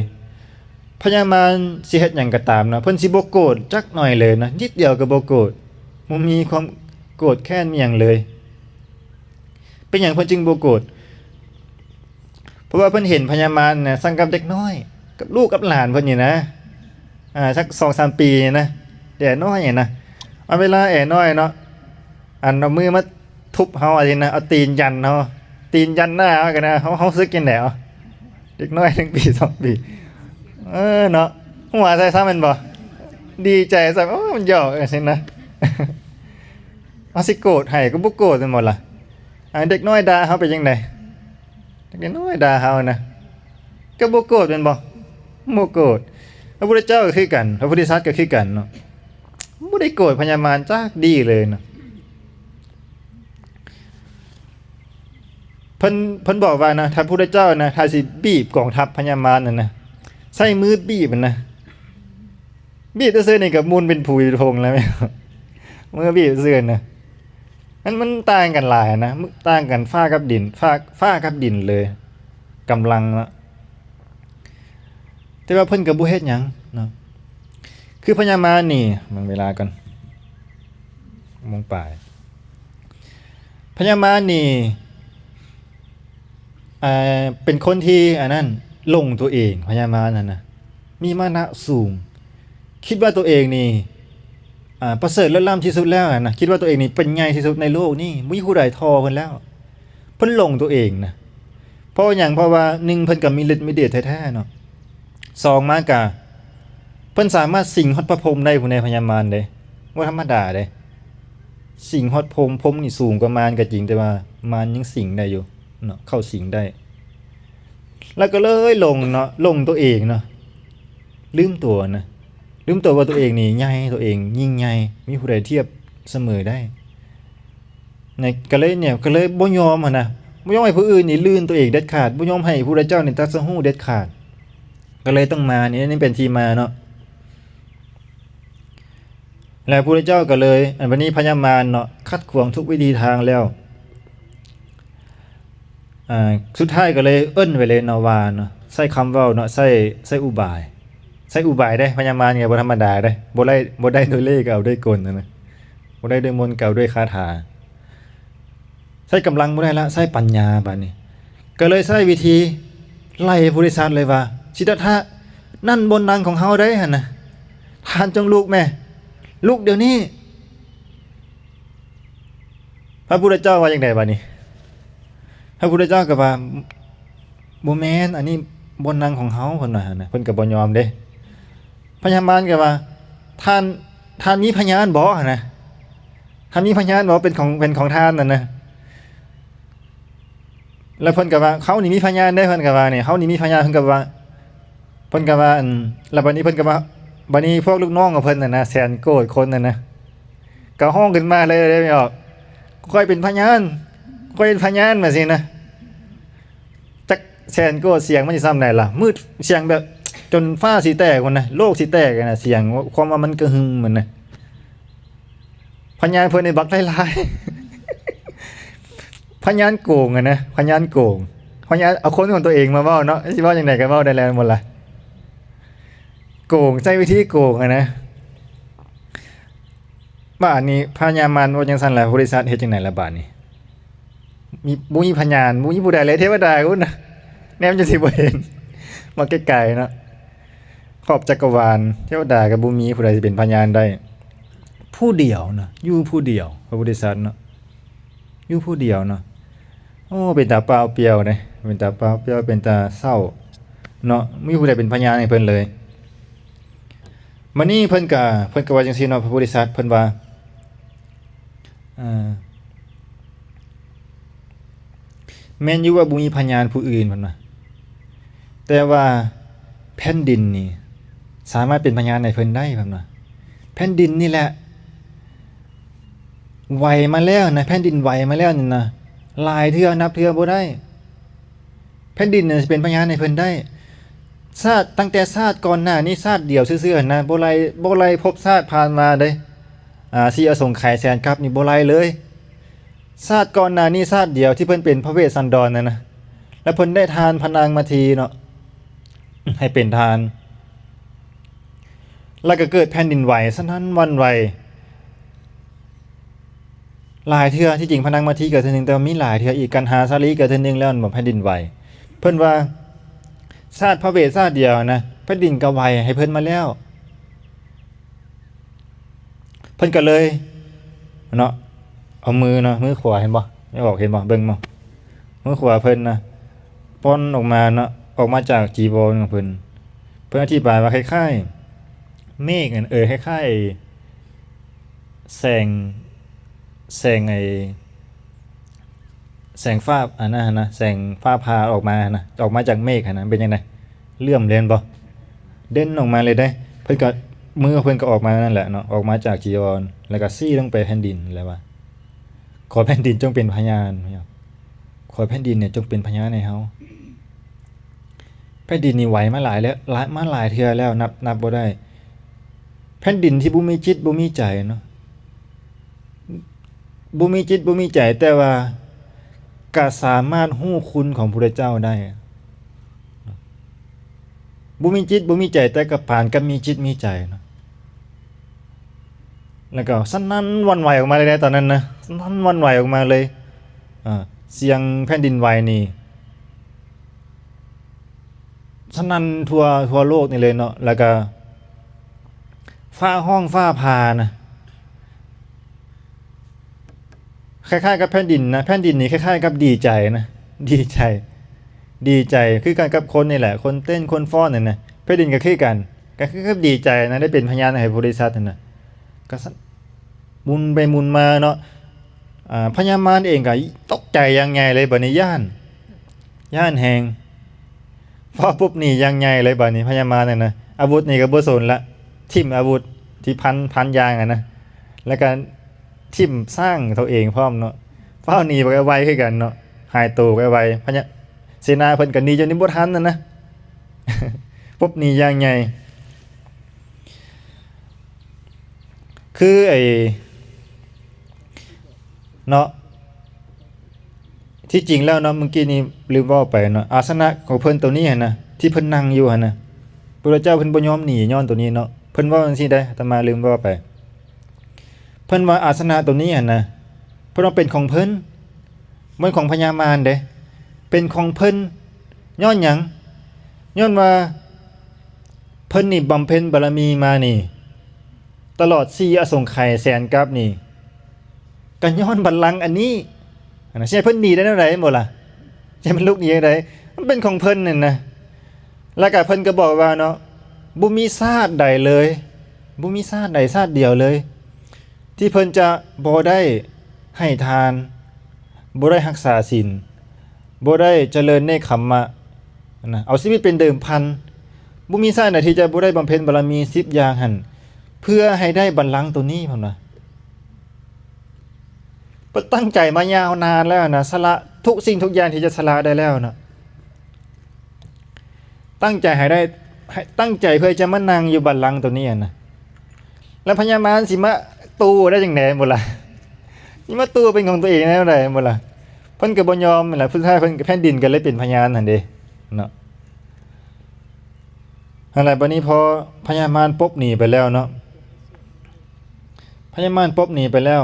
ພະຍາມານຊິເຮັດຫຍັງກໍຕາມເນາະ ເພິ່ນຊິບໍ່ໂກດຈັກໜ້ອຍເລີຍນະ ນິດດຽວກໍບໍ່ໂກດ ບໍ່ມີຄວາມໂກດແຄ້ນມີຫຍັງເລີຍ. ເປັນຫຍັງເພິ່ນຈຶ່ງບໍ່ໂກດ? ເພາະວ່າເພິ່ນເຫັນພະຍາມານນະ ຊ່າງກັບເດັກນ້ອຍ ກັບລູກກັບຫຼານເພິ່ນນີ້ນະ ອາ ສັກສອງສາມປີນີ້ນະ ແດ່ນ້ອຍນີ້ນະ ເອົາເວລາແດ່ນ້ອຍເນາະ ອັນເອົາມືມາທຸບເຮົາ ອັນນີ້ນະ ເອົາຕີນຢັນເຮົາ ຕີນຢັນໜ້າເຮົາ ກໍນະ ເຮົາ ເຮົາຮູ້ສຶກຈັ່ງໃດເອົາ? ເດັກນ້ອຍໜຶ່ງປີ ສອງປີ ເອີເນາະ ຫົວໃສ່ຊ້ຳແມ່ນບໍ່? ດີໃຈຊ້ຳ ໂອ້ ມັນຢອກຈັ່ງຊີ້ນະ ເຮົາຊິໂກດໃຫ້ກໍບໍ່ໂກດແມ່ນບໍ່ລະ? ອາ ເດັກນ້ອຍດ່າເຮົາເປັນຈັ່ງໃດ? ເດັກນ້ອຍດ່າເຮົານະ ກໍບໍ່ໂກດແມ່ນບໍ່? ບໍ່ໂກດ. ພະພຸດທະເຈົ້າກໍຄືກັນ ພະໂພທິສັດກໍຄືກັນເນາະ ບໍ່ໄດ້ໂກດພະຍາມານຈັກດີ້ເລີຍເນາະ. ເພິ່ນ ເພິ່ນບອກວ່ານະ ຖ້າພຸດທະເຈົ້ານະ ຖ້າຊິບີບກອງທັບພະຍາມານນັ້ນນະ ໃຊ້ມືບີບຫັ້ນນະ ບີບຊື່ໆນີ້ກໍໝຸ່ນເປັນຜຸຍເປັນຜົງແລ້ວ ມືບີບຊື່ໆນະ ມັນ ມັນຕ່າງກັນຫຼາຍນະ ຕ່າງກັນຟ້າກັບດິນ ຟ້າ ຟ້າກັບດິນເລີຍ ກຳລັງເນາະ. ແຕ່ວ່າເພິ່ນກໍບໍ່ເຮັດຫຍັງເນາະ ຄືພະຍາມານນີ້ ເບິ່ງເວລາກ່ອນ ໂມງປາຍ ພະຍາມານນີ້ ເປັນຄົນທີ່ອັນນັ້ນ ຫຼົງຕົວເອງ ພະຍາມານຫັ້ນນະ ມີມານະສູງ ຄິດວ່າຕົວເອງນີ້ ອາ ປະເສີດເລີດລ້ຳທີ່ສຸດແລ້ວຫັ້ນນະ ຄິດວ່າຕົວເອງນີ້ເປັນໃຫຍ່ທີ່ສຸດໃນໂລກນີ້ ບໍ່ມີຜູ້ໃດທໍ່ເພິ່ນແລ້ວ ເພິ່ນຫຼົງຕົວເອງນະ ເພາະຫຍັງ? ເພາະວ່າ ໜຶ່ງ ເພິ່ນກໍມີລິດມີເດດແທ້ໆເນາະ ສອງ ມາກະ ເພິ່ນສາມາດສິງຮອດພະພົມໄດ້ພຸ້ນເດ້ ພະຍາມານເດ້ ບໍ່ທຳມະດາເດ້ ສິງຮອດພົມ ພົມນີ້ສູງກວ່າມານກໍຈິງ ແຕ່ວ່າມານຍັງສິງໄດ້ຢູ່ເນາະ ເຂົ້າສິງໄດ້ ແລ້ວກໍເລີຍຫຼົງເນາະ ຫຼົງຕົວເອງເນາະ ລືມຕົວນະ ລືມຕົວວ່າຕົວເອງນີ້ໃຫຍ່ ຕົວເອງຍິ່ງໃຫຍ່ ມີຜູ້ໃດທຽບສະເໝີໄດ້ ນະ ກໍເລີຍ ນີ້ ກໍເລີຍບໍ່ຍອມຫັ້ນນະ ບໍ່ຍອມໃຫ້ຜູ້ອື່ນນີ້ລື່ນຕົວເອງເດັດຂາດ ບໍ່ຍອມໃຫ້ພະພຸດທະເຈົ້ານີ້ຕັດສະຮູ້ເດັດຂາດ ກໍເລີຍຕ້ອງມາ ນີ້ ນີ້ເປັນທີ່ມາເນາະ. ແລ້ວພະພຸດທະເຈົ້າກໍເລີຍ ອັນ ບັດນີ້ພະຍາມານເນາະ ຂັດຂວາງທຸກວິທີທາງແລ້ວ ອ່າ ສຸດທ້າຍກໍເລີຍເອີ້ນໄປເລີຍເນາະວ່າເນາະ ໃຊ້ຄຳເວົ້າເນາະ ໃຊ້ ໃຊ້ອຸບາຍ ໃຊ້ອຸບາຍເດ້ ພະຍາມານກໍບໍ່ທຳມະດາເດ້ ບໍ່ໄດ້ ບໍ່ໄດ້ດ້ວຍເລ່ ກໍເອົາດ້ວຍກົນຫັ້ນນະ ບໍ່ໄດ້ດ້ວຍມົນ ກໍເອົາດ້ວຍຄາຖາ ໃຊ້ກຳລັງບໍ່ໄດ້ລະ ໃຊ້ປັນຍາບາດນີ້ ກໍເລີຍໃຊ້ວິທີໄລ່ໂພທິສັດເລີຍວ່າ ສິດທັດຖະ ນັ້ນບ່ອນນັ່ງຂອງເຮົາໄດ໋ຫັ້ນນະ ທ່ານຈົ່ງລຸກແມ້ ລຸກດຽວນີ້. ພະພຸດທະເຈົ້າວ່າຈັ່ງໃດບາດນີ້? ພະພຸດທະເຈົ້າກໍວ່າ ບໍ່ແມ່ນ ອັນນີ້ບ່ອນນັ່ງຂອງເຮົາ ເພິ່ນວ່າຫັ້ນນະ ເພິ່ນກໍບໍ່ຍອມເດ້ ພະຍາມານກໍວ່າ ທ່ານ ທ່ານມີພະຍານບໍ່ຫັ້ນນະ ທ່ານມີພະຍານບໍ່ ເປັນຂອງ ເປັນຂອງທ່ານຫັ້ນນະ ແລ້ວເພິ່ນກໍວ່າ ເຮົານີ້ມີພະຍານເດ້ ເພິ່ນກໍວ່ານີ້ ເຮົານີ້ມີພະຍານ ເພິ່ນກໍວ່າ ເພິ່ນກໍວ່າ ອັນ ແລ້ວບາດນີ້ເພິ່ນກໍວ່າ ບາດນີ້ພວກລູກນ້ອງຂອງເພິ່ນຫັ້ນນະ ແສນໂກດຄົນຫັ້ນນະ ກໍຮ້ອງຂຶ້ນມາເລີຍ ເລີຍອອກ ຂ້ອຍເປັນພະຍານ ຂ້ອຍເປັນພະຍານ ວ່າຊີ້ນະ ຈັກແສນໂກດສຽງມັນຊິສ່ຳໃດລະ ມືດສຽງແບບ ຈົນຟ້າຊິແຕກພຸ້ນນະ, ໂລກຊິແຕກຫັ້ນນະ, ສຽງຄວາມວ່າມັນກະຫຶ່ມຫັ້ນນະ. ພະຍານເພິ່ນນີ້ບັກຫຼາຍໆ ພະຍານໂກງຫັ້ນນະ, ພະຍານໂກງ, ພະຍານເອົາຄົນຂອງຕົວເອງມາເວົ້າເນາະ, ຊິເວົ້າຈັ່ງໃດກໍເວົ້າໄດ້ແລ້ວໝົດລະ, ໂກງ, ໃຊ້ວິທີໂກງຫັ້ນນະ. ບາດນີ້ພະຍາມານເວົ້າຈັ່ງຊັ້ນລະ, ບໍລິສັດເຮັດຈັ່ງໃດລະບາດນີ້? ມີ ບໍ່ມີພະຍານ, ບໍ່ມີຜູ້ໃດເລີຍ, ເທວະດາພຸ້ນນະ ແນມຈົນຊິບໍ່ເຫັນ, ມາໄກໆເນາະ, ຂອບຈັກກະວານ, ເທວະດາກໍບໍ່ມີຜູ້ໃດຊິເປັນພະຍານໄດ້, ຜູ້ດຽວນະ, ຢູ່ຜູ້ດຽວ, ພະໂພທິສັດເນາະ, ຢູ່ຜູ້ດຽວເນາະ. ໂອ້ ເປັນຕາປ່າວປ່ຽວເດ້, ເປັນຕາປ່າວປ່ຽວ, ເປັນຕາເສົ້າເນາະ, ບໍ່ມີຜູ້ໃດເປັນພະຍານໃຫ້ເພິ່ນເລີຍ. ບາດນີ້ເພິ່ນກະ ເພິ່ນກະວ່າຈັ່ງຊີ້ເນາະ, ພະໂພທິສັດເພິ່ນວ່າ ເອີ ແມ່ນຢູ່ວ່າບໍ່ມີພະຍານຜູ້ອື່ນ ເພິ່ນວ່າ, ແຕ່ວ່າແຜ່ນດິນນີ້ສາມາດເປັນພະຍານໃຫ້ເພິ່ນໄດ້ ເພິ່ນວ່າ. ແຜ່ນດິນນີ້ແຫຼະໄຫວມາແລ້ວນະ, ແຜ່ນດິນໄຫວມາແລ້ວນີ້ນະ, ຫຼາຍເທື່ອນັບເທື່ອບໍ່ໄດ້. ແຜ່ນດິນນີ້ຊິເປັນພະຍານໃຫ້ເພິ່ນໄດ້. ຊາດ ຕັ້ງແຕ່ຊາດກ່ອນໜ້ານີ້ຊາດດຽວຊື່ໆຫັ້ນນະ, ບໍ່ໄລ່ ບໍ່ໄລ່ພົບຊາດຜ່ານມາເດ້, ອາ ສີ່ອະສົງໄຂແສນກັບນີ້ບໍ່ໄລ່ເລີຍ. ຊາດກ່ອນໜ້ານີ້ຊາດດຽວທີ່ເພິ່ນເປັນພະເວດສັນດອນນັ້ນນະ, ແລ້ວເພິ່ນໄດ້ທານພະນາງມາທີເນາະ ໃຫ້ເປັນທານ, ແລ້ວກໍເກີດແຜ່ນດິນໄຫວ ສະໜັ່ນຫວັ່ນໄຫວ ຫຼາຍເທື່ອ. ທີ່ຈິງພະນາງມາທີເກີດເທື່ອໜຶ່ງ, ແຕ່ວ່າມີຫຼາຍເທື່ອອີກ, ກັນຫາສາລີເກີດເທື່ອໜຶ່ງແລ້ວ ແມ່ນບໍ່ ແຜ່ນດິນໄຫວ. ເພິ່ນວ່າຊາດພະເວດຊາດດຽວນະ, ແຜ່ນດິນກໍໄຫວໃຫ້ເພິ່ນມາແລ້ວ. ເພິ່ນກໍເລີຍເນາະ ເອົາມືເນາະ, ມືຂວາເຫັນບໍ່? ອອກ ເຫັນບໍ່? ເບິ່ງບໍ່? ມືຂວາເພິ່ນນະ ປ່ອນອອກມາເນາະ, ອອກມາຈາກຈີວອນຂອງເພິ່ນ. ເພິ່ນອະທິບາຍວ່າຄ້າຍໆເມກນັ້ນ, ເອີ ຄ້າຍໆແສງ ແສງໄອ້ ແສງຟ້າອັນນັ້ນຫັ້ນນະ, ແສງຟ້າຜ່າອອກມາຫັ້ນນະ, ອອກມາຈາກເມກຫັ້ນນະ, ເປັນຈັ່ງໃດ? ເຫຼື້ອມເລີຍແມ່ນບໍ່? ເດັ່ນອອກມາເລີຍເດ້. ເພິ່ນກໍ ມືເພິ່ນກໍອອກມານັ້ນແຫຼະເນາະ, ອອກມາຈາກຈີວອນ ແລ້ວກໍຊີ້ລົງໄປແຜ່ນດິນ ແລ້ວວ່າ ຂໍແຜ່ນດິນຈົ່ງເປັນພະຍານ, ຂໍແຜ່ນດິນນີ້ຈົ່ງເປັນພະຍານໃຫ້ເຮົາ. ແຜ່ນດິນນີ້ໄຫວມາຫຼາຍແລ້ວ, ຫຼາຍ ມາຫຼາຍເທື່ອແລ້ວ, ນັບ ນັບບໍ່ໄດ້. ແຜ່ນດິນທີ່ບໍ່ມີຈິດບໍ່ມີໃຈເນາະ, ບໍ່ມີຈິດບໍ່ມີໃຈ, ແຕ່ວ່າກະສາມາດຮູ້ຄຸນຂອງພະພຸດທະເຈົ້າໄດ້. ບໍ່ມີຈິດບໍ່ມີໃຈ, ແຕ່ກໍປານກັບມີຈິດມີໃຈເນາະ. ແລ້ວກໍສະໜັ່ນຫວັ່ນໄຫວອອກມາເລີຍໃດ໋ ຕອນນັ້ນນະ, ສະໜັ່ນຫວັ່ນໄຫວອອກມາເລີຍ. ອາ ສຽງແຜ່ນດິນໄຫວນີ້ ສະໜັ່ນທົ່ວ ທົ່ວໂລກນີ້ເລີຍເນາະ, ແລ້ວກະຟ້າຮ້ອງຟ້າຜ່ານະ, ຄ້າຍໆກັບແຜ່ນດິນນະ, ແຜ່ນດິນນີ້ຄ້າຍໆກັບດີໃຈນະ, ດີໃຈ ດີໃຈ ຄືກັນກັບຄົນນີ້ແຫຼະ, ຄົນເຕັ້ນຄົນຟ້ອນນັ້ນນະ, ແຜ່ນດິນກໍຄືກັນ, ກໍຄືກັບດີໃຈນະ, ໄດ້ເປັນພະຍານໃຫ້ບໍລິສັດນັ້ນນະ, ກໍ ໝູນໄປໝູນມາເນາະ. ອາ ພະຍາມານເອງກໍຕົກໃຈຢ່າງໃຫຍ່ເລີຍ, ບາດນີ້ຢ້ານ ຢ້ານແຮງ, ຟ້າປຸບໜີຢ່າງໃຫຍ່ເລີຍ. ບາດນີ້ພະຍາມານນັ້ນນະ ອາວຸດນີ້ກໍບໍ່ສົນລະ, ຖິ້ມອາວຸດທີ່ພັນ ພັນຢ່າງຫັ້ນນະ, ແລ້ວກໍຖິ້ມຊ້າງຕົວເອງພ້ອມເນາະ, ຟ້າວໜີໄປໄວຄືກັນເນາະ, ຫາຍໂຕໄປໄວ. ພະຍາ ເສນາເພິ່ນກໍໜີຈົນໜີບໍ່ທັນນັ້ນນະ, ປຸບໜີຢ່າງໃຫຍ່. ຄືໄອ້ເນາະ ທີ່ຈິງແລ້ວເນາະ ມື້ກີ້ນີ້ລືມເວົ້າໄປເນາະ, ອາສະນະຂອງເພິ່ນໂຕນີ້ຫັ້ນນະ ທີ່ເພິ່ນນັ່ງຢູ່ຫັ້ນນະ, ພະພຸດທະເຈົ້າເພິ່ນບໍ່ຍອມໜີຍ້ອນໂຕນີ້ເນາະ. ເພິ່ນເວົ້າຈັ່ງຊີ້ເດ້, ອາດຕະມາລືມເວົ້າໄປ. ເພິ່ນວ່າອາສະນະໂຕນີ້ຫັ້ນນະ ເພິ່ນວ່າເປັນຂອງເພິ່ນ, ບໍ່ແມ່ນຂອງພະຍາມານເດ້, ເປັນຂອງເພິ່ນ. ຍ້ອນຫຍັງ? ຍ້ອນວ່າເພິ່ນນີ້ບຳເພັນບາລະມີມານີ້ ຕະຫຼອດສີ່ອະສົງໄຂແສນກັບນີ້ ກໍຍ້ອນບັນລັງອັນນີ້. ອັນນັ້ນ ຊິໃຫ້ເພິ່ນໜີໄດ້ແນວໃດ ແມ່ນບໍ່ລະ? ຊິໃຫ້ມັນລຸກໜີຈັ່ງໃດ? ມັນເປັນຂອງເພິ່ນນັ້ນນະ. ແລ້ວກໍເພິ່ນກໍບອກວ່າເນາະ, ບໍ່ມີຊາດໃດເລີຍ, ບໍ່ມີຊາດໃດຊາດດຽວເລີຍ ທີ່ເພິ່ນຈະບໍ່ໄດ້ໃຫ້ທານ, ບໍ່ໄດ້ຮັກສາສິນ, ບໍ່ໄດ້ຈະເລີນເນກຂຳມະນະ, ເອົາຊີວິດເປັນເດີມພັນ. ບໍ່ມີຊາດໃດທີ່ຈະບໍ່ໄດ້ບຳເພັນບາລະມີສິບຢ່າງຫັ້ນ ເພື່ອໃຫ້ໄດ້ບັນລັງໂຕນີ້, ເພິ່ນວ່າ. ເພິ່ນຕັ້ງໃຈມາຍາວນານແລ້ວນະ, ສະຫຼະທຸກສິ່ງທຸກຢ່າງທີ່ຈະສະຫຼະໄດ້ແລ້ວນະ, ຕັ້ງໃຈໃຫ້ໄດ້ ໃຫ້ຕັ້ງໃຈເພື່ອຈະມານັ່ງຢູ່ບັນລັງໂຕນີ້ຫັ້ນນະ ແລ້ວພະຍາມານຊິມາຕູ້ໄດ້ຈັ່ງໃດແມ່ນບໍ່ລະ? ຊິມາຕູ້ເປັນຂອງຕົວເອງແນວໃດແມ່ນບໍ່ລະ? ເພິ່ນກໍບໍ່ຍອມແມ່ນລະ ສຸດທ້າຍເພິ່ນກໍ ແຜ່ນດິນກໍເລີຍເປັນພະຍານຫັ້ນເດ້ເນາະ. ຫັ້ນແຫຼະ ບັດນີ້ພໍພະຍາມານປົດໜີໄປແລ້ວເນາະ ພະຍາມານປົດໜີໄປແລ້ວ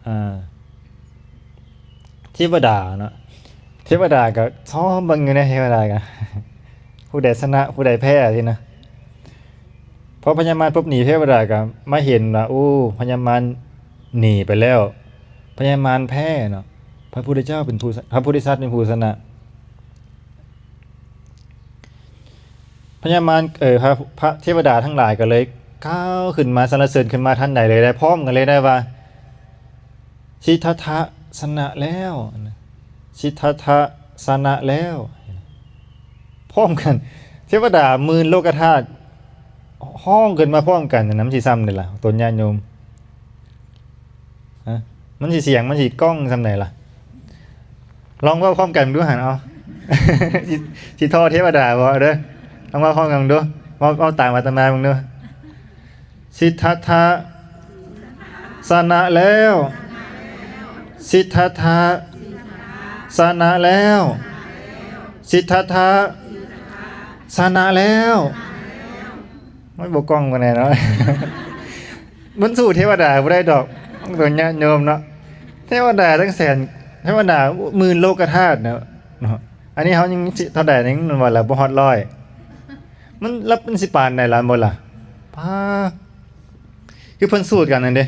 ອ່າ ເທວະດາເນາະ ເທວະດາກໍຊອມເບິ່ງຢູ່ເດ້ ເທວະດາກໍ ຜູ້ໃດຊະນະ ຜູ້ໃດແພ້ຊີ້ນະ. ພໍພະຍາມານປົດໜີ ເທວະດາກໍມາເຫັນວ່າ ໂອ້ ພະຍາມານໜີໄປແລ້ວ ພະຍາມານແພ້ເນາະ ພະພຸດທະເຈົ້າເປັນຜູ້ ພະໂພທິສັດເປັນຜູ້ຊະນະ. ພະຍາມານ ເອີ ພະ ພະເທວະດາທັງຫຼາຍກໍເລີຍກ່າວຂຶ້ນມາ ສັນລະເສີນຂຶ້ນມາທັນໃດເລີຍ ໄດ້ພ້ອມກັນເລີຍໄດ້ວ່າ ສິດທັດຖະຊະນະແລ້ວ ສິດທັດຖະຊະນະແລ້ວ. ພ້ອມກັນ ເທວະດາໝື່ນໂລກະທາດຮ້ອງຂຶ້ນມາພ້ອມກັນ ນັ້ນມັນຊິຊ່ຳໃດລະ ຕົນຍາດໂຍມ? ຮະ ມັນຊິສຽງ ມັນຊິກ້ອງຊ່ຳໃດລະ? ລອງເວົ້າພ້ອມກັນເບິ່ງດູຫັ້ນ ເອົາ ຊິ ຊິທໍ້ເທວະດາບໍ່? ເດີ ລອງເວົ້າພ້ອມກັນເບິ່ງດູ ເວົ້າ ເວົ້າຕາມອາດຕະມາເບິ່ງດູ. ສິດທັດຖະຊະນະແລ້ວ ສິດທັດຖະຊະນະແລ້ວ ສິດທັດຖະຊະນະແລ້ວ. ມັນບໍ່ກ້ອງປານໃດເນາະ ມັນສູ້ເທວະດາບໍ່ໄດ້ດອກ ຕົນຍາດໂຍມເນາະ. ເທວະດາຕັ້ງແສນ ເທວະດາໝື່ນໂລກະທາດເນາະ ເນາະ ອັນນີ້ເຮົາຍັງເທົ່າໃດ ຍັງວ່າລະບໍ່ຮອດຮ້ອຍ ມັນລະ ມັນຊິປານໃດລະບໍ່ລະ? ປາ ຄືເພິ່ນສູດກັນຫັ້ນເດ້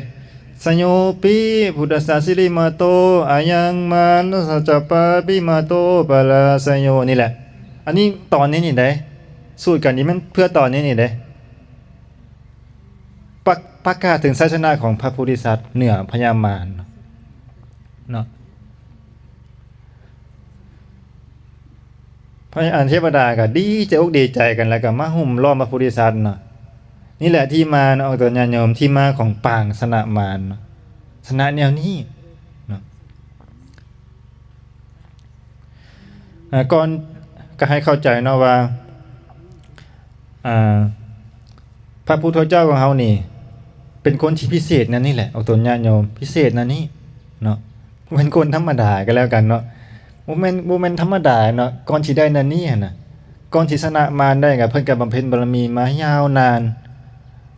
ສະໂຍປິ ພຸດທະສະສິລິມະໂຕ ອາຍັງມານະສັດຈະປາປິມະໂຕ ປະລາສະໂຍ ນີ້ແຫຼະ. ອັນນີ້ຕອນນີ້ນີ້ເດ້ ສູດກັນນີ້ແມ່ນເພື່ອຕອນນີ້ນີ້ເດ້ ປະ ປະກາດເຖິງໄຊຊະນະຂອງພະໂພທິສັດເໜືອພະຍາມານເນາະ. ພະ ອັນເທວະດາກໍດີໃຈອົກດີໃຈກັນ ແລ້ວກໍມາຫຸ້ມລ້ອມພະໂພທິສັດເນາະ. ນີ້ແຫຼະທີ່ມາເນາະ ອອກຕົນຍາດໂຍມ ທີ່ມາຂອງປາງຊະນະມານເນາະ ຊະນະແນວນີ້ເນາະ. ອ່າ ກ່ອນ ກໍໃຫ້ເຂົ້າໃຈເນາະວ່າ ອ່າ ພະພຸດທະເຈົ້າຂອງເຮົານີ້ ເປັນຄົນທີ່ພິເສດແນວນີ້ແຫຼະ ອອກຕົນຍາດໂຍມ ພິເສດແນວນີ້ເນາະ. ບໍ່ແມ່ນຄົນທຳມະດາກໍແລ້ວກັນເນາະ ບໍ່ແມ່ນ ບໍ່ແມ່ນທຳມະດາເນາະ. ກ່ອນຊິໄດ້ແນວນີ້ຫັ້ນນະ ກ່ອນຊິຊະນະມານໄດ້ ກໍເພິ່ນກໍບຳເພັນບາລະມີມາຍາວນານ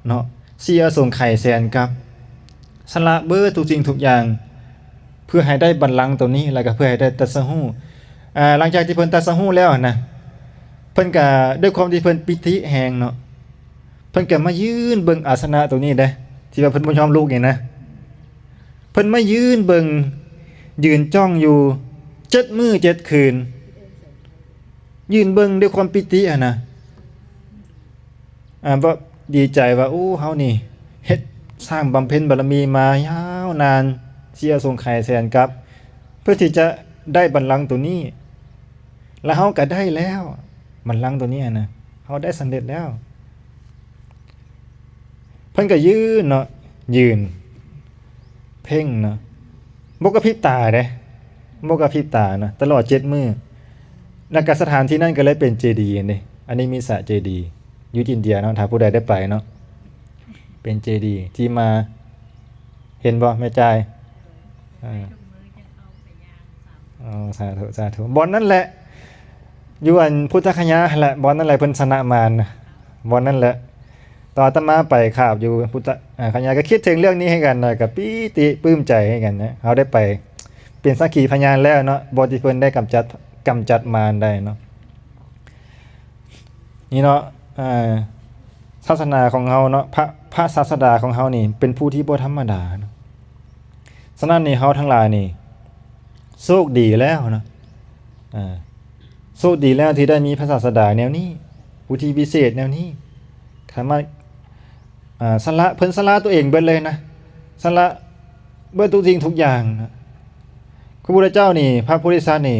ເນາະ ເສຍສົງໄຂແສນກັບ ສະຫຼະເບິດທຸກສິ່ງທຸກຢ່າງ ເພື່ອໃຫ້ໄດ້ບັນລັງໂຕນີ້ ແລ້ວກໍເພື່ອໃຫ້ໄດ້ຕັດສະຮູ້. ອ່າ ຫຼັງຈາກທີ່ເພິ່ນຕັດສະຮູ້ແລ້ວຫັ້ນນະ ເພິ່ນກໍ ດ້ວຍຄວາມທີ່ເພິ່ນປີຕິແຮງເນາະ ເພິ່ນກໍມາຢືນເບິ່ງອາສະນະໂຕນີ້ເດ້ ທີ່ວ່າເພິ່ນບໍ່ຍອມລຸກນີ້ນະ. ເພິ່ນມາຢືນເບິ່ງ ຢືນຈ້ອງຢູ່ເຈັດມື້ເຈັດຄືນ ຢືນເບິ່ງດ້ວຍຄວາມປີຕິຫັ້ນນະ. ອ່າ ວ່າດີໃຈວ່າ ໂອ້ ເຮົານີ້ເຮັດ ສ້າງບຳເພັນບາລະມີມາຍາວນານ ເສຍສົງໄຂແສນກັບ ເພື່ອທີ່ຈະໄດ້ບັນລັງໂຕນີ້ ແລະ ເຮົາກໍໄດ້ແລ້ວ ບັນລັງໂຕນີ້ນະ ເຮົາໄດ້ສຳເລັດແລ້ວ. ເພິ່ນກໍຢືນເນາະ ຢືນເພັ່ງເນາະ ບໍ່ກະພິບຕາເດ້ ບໍ່ກະພິບຕາເນາະ ຕະຫຼອດເຈັດມື້. ແລ້ວກໍສະຖານທີ່ນັ້ນກໍເລີຍເປັນເຈດີເດ້ ອະນິມິສະເຈດີ ຢູ່ອິນເດຍເນາະ ຖ້າຜູ້ໃດໄດ້ໄປເນາະ ເປັນເຈດີທີ່ມາ ເຫັນບໍ່ແມ່ຈາຍ? ເອີ ເອີ ສາທຸ ສາທຸ ບ່ອນນັ້ນແຫຼະ ຢູ່ອັນພຸດທະຄະຍາຫັ້ນແຫຼະ ບ່ອນນັ້ນແຫຼະເພິ່ນຊະນະມານນະ ບ່ອນນັ້ນແຫຼະ. ຕອນອາດຕະມາໄປຄາບຢູ່ພຸດທະ ອາ ຄະຍາ ກໍຄິດເຖິງເລື່ອງນີ້ໃຫ້ກັນນະ ກໍປີຕິປຶ້ມໃຈໃຫ້ກັນນະ ເຮົາໄດ້ໄປເປັນສັກຂີພະຍານແລ້ວເນາະ ບ່ອນທີ່ເພິ່ນໄດ້ກຳຈັດ ກຳຈັດມານໄດ້ເນາະ. ນີ້ເນາະ ເອີ ສາສະໜາຂອງເຮົາເນາະ ພະ ພະສາສະດາຂອງເຮົານີ້ເປັນຜູ້ທີ່ບໍ່ທຳມະດາເນາະ. ສະນັ້ນນີ້ ເຮົາທັງຫຼາຍນີ້ໂຊກດີແລ້ວເນາະ ເອີ ໂຊກດີແລ້ວທີ່ໄດ້ມີພະສາສະດາແນວນີ້ ຜູ້ທີ່ວິເສດແນວນີ້ ສາມາດ ອ່າ ສະຫຼະ ເພິ່ນສະຫຼະຕົວເອງເບິດເລີຍນະ ສະຫຼະເບິດທຸກສິ່ງທຸກຢ່າງນະ. ພະພຸດທະເຈົ້ານີ້ ພະໂພທິສັດນີ້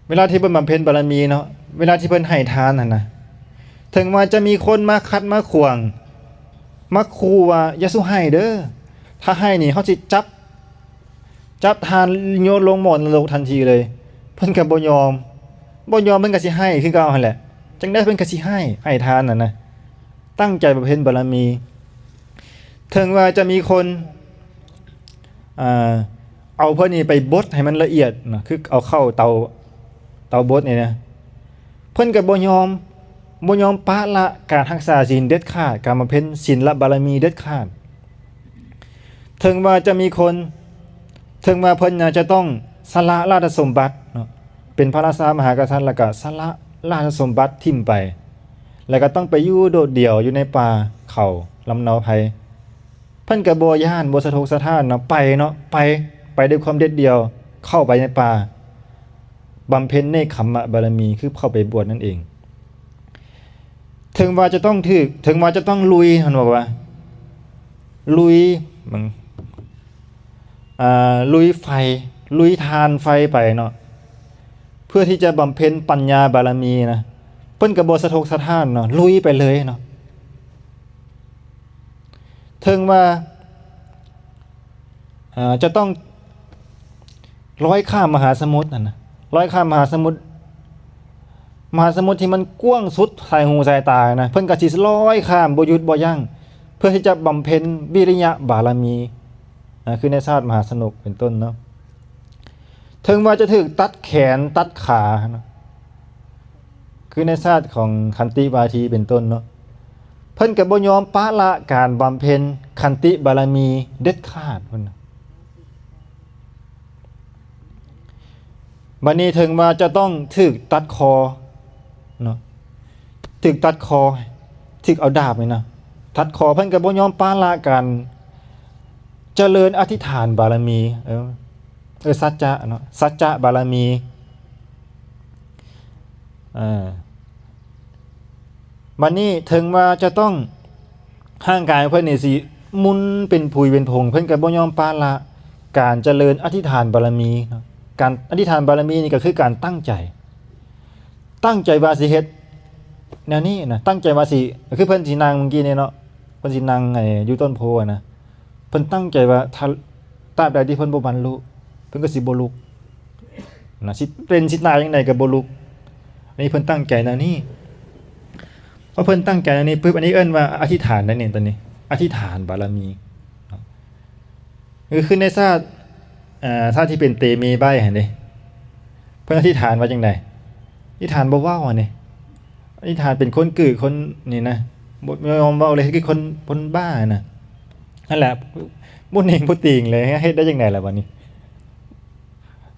ເວລາທີ່ເພິ່ນບຳເພັນບາລະມີເນາະ ເວລາທີ່ເພິ່ນໃຫ້ທານຫັ້ນນະ ເຖິງວ່າຈະມີຄົນມາຂັດມາຂວາງ ມາຂູ່ວ່າ ຢ່າສູ່ໃຫ້ເດີ ຖ້າໃຫ້ນີ້ ເຮົາຊິຈັບ ຈັບທ່ານໂຍນລົງໝໍນະລົກທັນທີເລີຍ ເພິ່ນກໍບໍ່ຍອມ. ບໍ່ຍອມເພິ່ນກໍຊິໃຫ້ຄືເກົ່າຫັ້ນແຫຼະ. ຈັ່ງໃດເພິ່ນກໍຊິໃຫ້ ໃຫ້ທານຫັ້ນນະ ຕັ້ງໃຈບຳເພັນບາລະມີ. ເຖິງວ່າຈະມີຄົນ ອ່າ ເອົາເພິ່ນນີ້ໄປບົດໃຫ້ມັນລະອຽດເນາະ ຄືເອົາເຂົ້າເຕົາ ເຕົາບົດນີ້ນະ ເພິ່ນກໍບໍ່ຍອມ ບໍ່ຍອມປະລະການຮັກສາສິນເດັດຂາດ, ການບຳເພັນສິນລະບາລະມີເດັດຂາດ. ເຖິງວ່າຈະມີຄົນ ເຖິງວ່າເພິ່ນນະຈະຕ້ອງສະຫຼະລາຊະສົມບັດເນາະ ເປັນພະລາຊາມະຫາກະສັດ ແລ້ວກໍສະຫຼະລາຊະສົມບັດຖິ້ມໄປ ແລ້ວກໍຕ້ອງໄປຢູ່ໂດດດ່ຽວຢູ່ໃນປ່າເຂົາລຳເນົາໄພ, ເພິ່ນກໍບໍ່ຢ້ານ ບໍ່ສະທົກສະທ້ານເນາະ ໄປເນາະ ໄປ ໄປດ້ວຍຄວາມເດັດດ່ຽວ ເຂົ້າໄປໃນປ່າ ບຳເພັນເນກຂຳມະບາລະມີ ຄືເຂົ້າໄປບວດນັ້ນເອງ. ເຖິງວ່າຈະຕ້ອງຖືກ ເຖິງວ່າຈະຕ້ອງລຸຍ ເພິ່ນບອກວ່າ ລຸຍ ມັນ ອ່າ ລຸຍໄຟ ລຸຍຖ່ານໄຟໄປເນາະ ເພື່ອທີ່ຈະບຳເພັນປັນຍາບາລະມີນະ ເພິ່ນກໍບໍ່ສະທົກສະທ້ານເນາະ ລຸຍໄປເລີຍເນາະ. ເຖິງວ່າ ເອີ ຈະຕ້ອງລອຍຂ້າມມະຫາສະໝຸດຫັ້ນນະ ລອຍຂ້າມມະຫາສະໝຸດ ມະຫາສະໝຸດທີ່ມັນກວ້າງສຸດສາຍຫູສາຍຕານະ ເພິ່ນກໍຊິລອຍຂ້າມບໍ່ຢຸດບໍ່ຢັ້ງ ເພື່ອທີ່ຈະບຳເພັນວິລິຍະບາລະມີນະ ຄືໃນຊາດມະຫາຊະນົກເປັນຕົ້ນເນາະ. ເຖິງວ່າຈະຖືກຕັດແຂນຕັດຂານະ ຄືໃນຊາດຂອງຂັນຕິວາທີເປັນຕົ້ນເນາະ ເພິ່ນກໍບໍ່ຍອມປະລະການບຳເພັນຂັນຕິບາລະມີເດັດຂາດພຸ້ນນະ. ບັດນີ້ເຖິງວ່າຈະຕ້ອງຖືກຕັດຄໍເນາະ ຖືກຕັດຄໍ ຖືກເອົາດາບນີ້ນະ ຕັດຄໍ ເພິ່ນກໍບໍ່ຍອມປະລະການຈະເລີນອະທິຖານບາລະມີ ເອີ ເອີ ສັດຈະເນາະ ສັດຈະບາລະມີ ເອີ ບັດນີ້ເຖິງວ່າຈະຕ້ອງ ຮ່າງກາຍເພິ່ນນີ້ຊິໝຸ່ນເປັນຜຸຍເປັນຜົງ ເພິ່ນກໍບໍ່ຍອມປະລະການຈະເລີນອະທິຖານບາລະມີເນາະ. ການອະທິຖານບາລະມີນີ້ກໍຄືການຕັ້ງໃຈ ຕັ້ງໃຈວ່າຊິເຮັດແນວນີ້ນະ ຕັ້ງໃຈວ່າຊິ ຄືເພິ່ນຊິນັ່ງມື້ກີ້ນີ້ເນາະ ເພິ່ນຊິນັ່ງ ໄອ້ ຢູ່ຕົ້ນໂພຫັ້ນນະ ເພິ່ນຕັ້ງໃຈວ່າ ຖ້າ ຕາບໃດທີ່ເພິ່ນບໍ່ບັນລຸ ເພິ່ນກໍຊິບໍ່ລຸກນະ ຊິເປັນຊິຕາຍຈັ່ງໃດກໍບໍ່ລຸກ. ອັນນີ້ເພິ່ນຕັ້ງໃຈແນວນີ້ ພໍເພິ່ນຕັ້ງໃຈແນວນີ້ປຶບ ອັນນີ້ເອີ້ນວ່າອະທິຖານໄດ້ນີ້ ຕົວນີ້ ອະທິຖານບາລະມີເນາະ. ຄື ຄືໃນຊາດ ເອີ ຊາດທີ່ເປັນເຕເມໃບ້ຫັ້ນເດ້ ເພິ່ນອະທິຖານວ່າຈັ່ງໃດ? ອະທິຖານບໍ່ເວົ້າຫັ້ນເດ້ ອະທິຖານເປັນຄົນກື້ຄົນນີ້ນະ ບໍ່ຍອມເວົ້າເລີຍ ຄືຄົນ ຄົນບ້ານະ. ນັ້ນແຫຼະ ບໍ່ເໜັງບໍ່ຕີງເລີຍ ເຮັດໄດ້ຈັ່ງໃດລະບັດນີ້?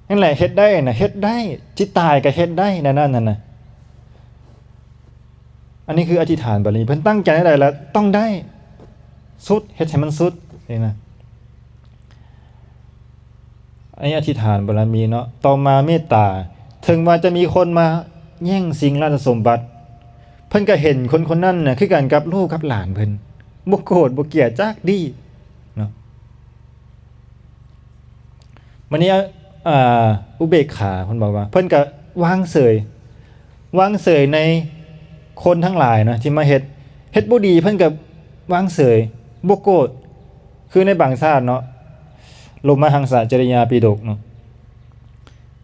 ນັ້ນແຫຼະ ເຮັດໄດ້ນະ ເຮັດໄດ້ ຊິຕາຍກໍເຮັດໄດ້ ແນວນັ້ນນະ. ອັນນີ້ຄືອະທິຖານບາລະມີ ເພິ່ນຕັ້ງໃຈແນວໃດລະຕ້ອງໄດ້ສຸດ ເຮັດໃຫ້ມັນສຸດນີ້ນະ. ອັນນີ້ອະທິຖານບາລະມີເນາະ. ຕໍ່ມາເມດຕາ ເຖິງວ່າຈະມີຄົນມາແຍ່ງຊິງລາຊະສົມບັດ ເພິ່ນກໍເຫັນຄົນຄົນນັ້ນນະ ຄືກັນກັບລູກກັບຫຼານເພິ່ນ ບໍ່ໂກດບໍ່ກຽດຈັກດີ້ເນາະ. ບັດນີ້ ອາ ອຸເບກຂາ ເພິ່ນບອກວ່າ ເພິ່ນກໍວາງເສີຍ ວາງເສີຍໃນຄົນທັງຫຼາຍນະ ທີ່ມາເຮັດ ເຮັດບໍ່ດີ ເພິ່ນກໍວາງເສີຍ ບໍ່ໂກດ ຄືໃນບາງຊາດເນາະ ໂລມະຫັງສະຈະລິຍາປິດົກເນາະ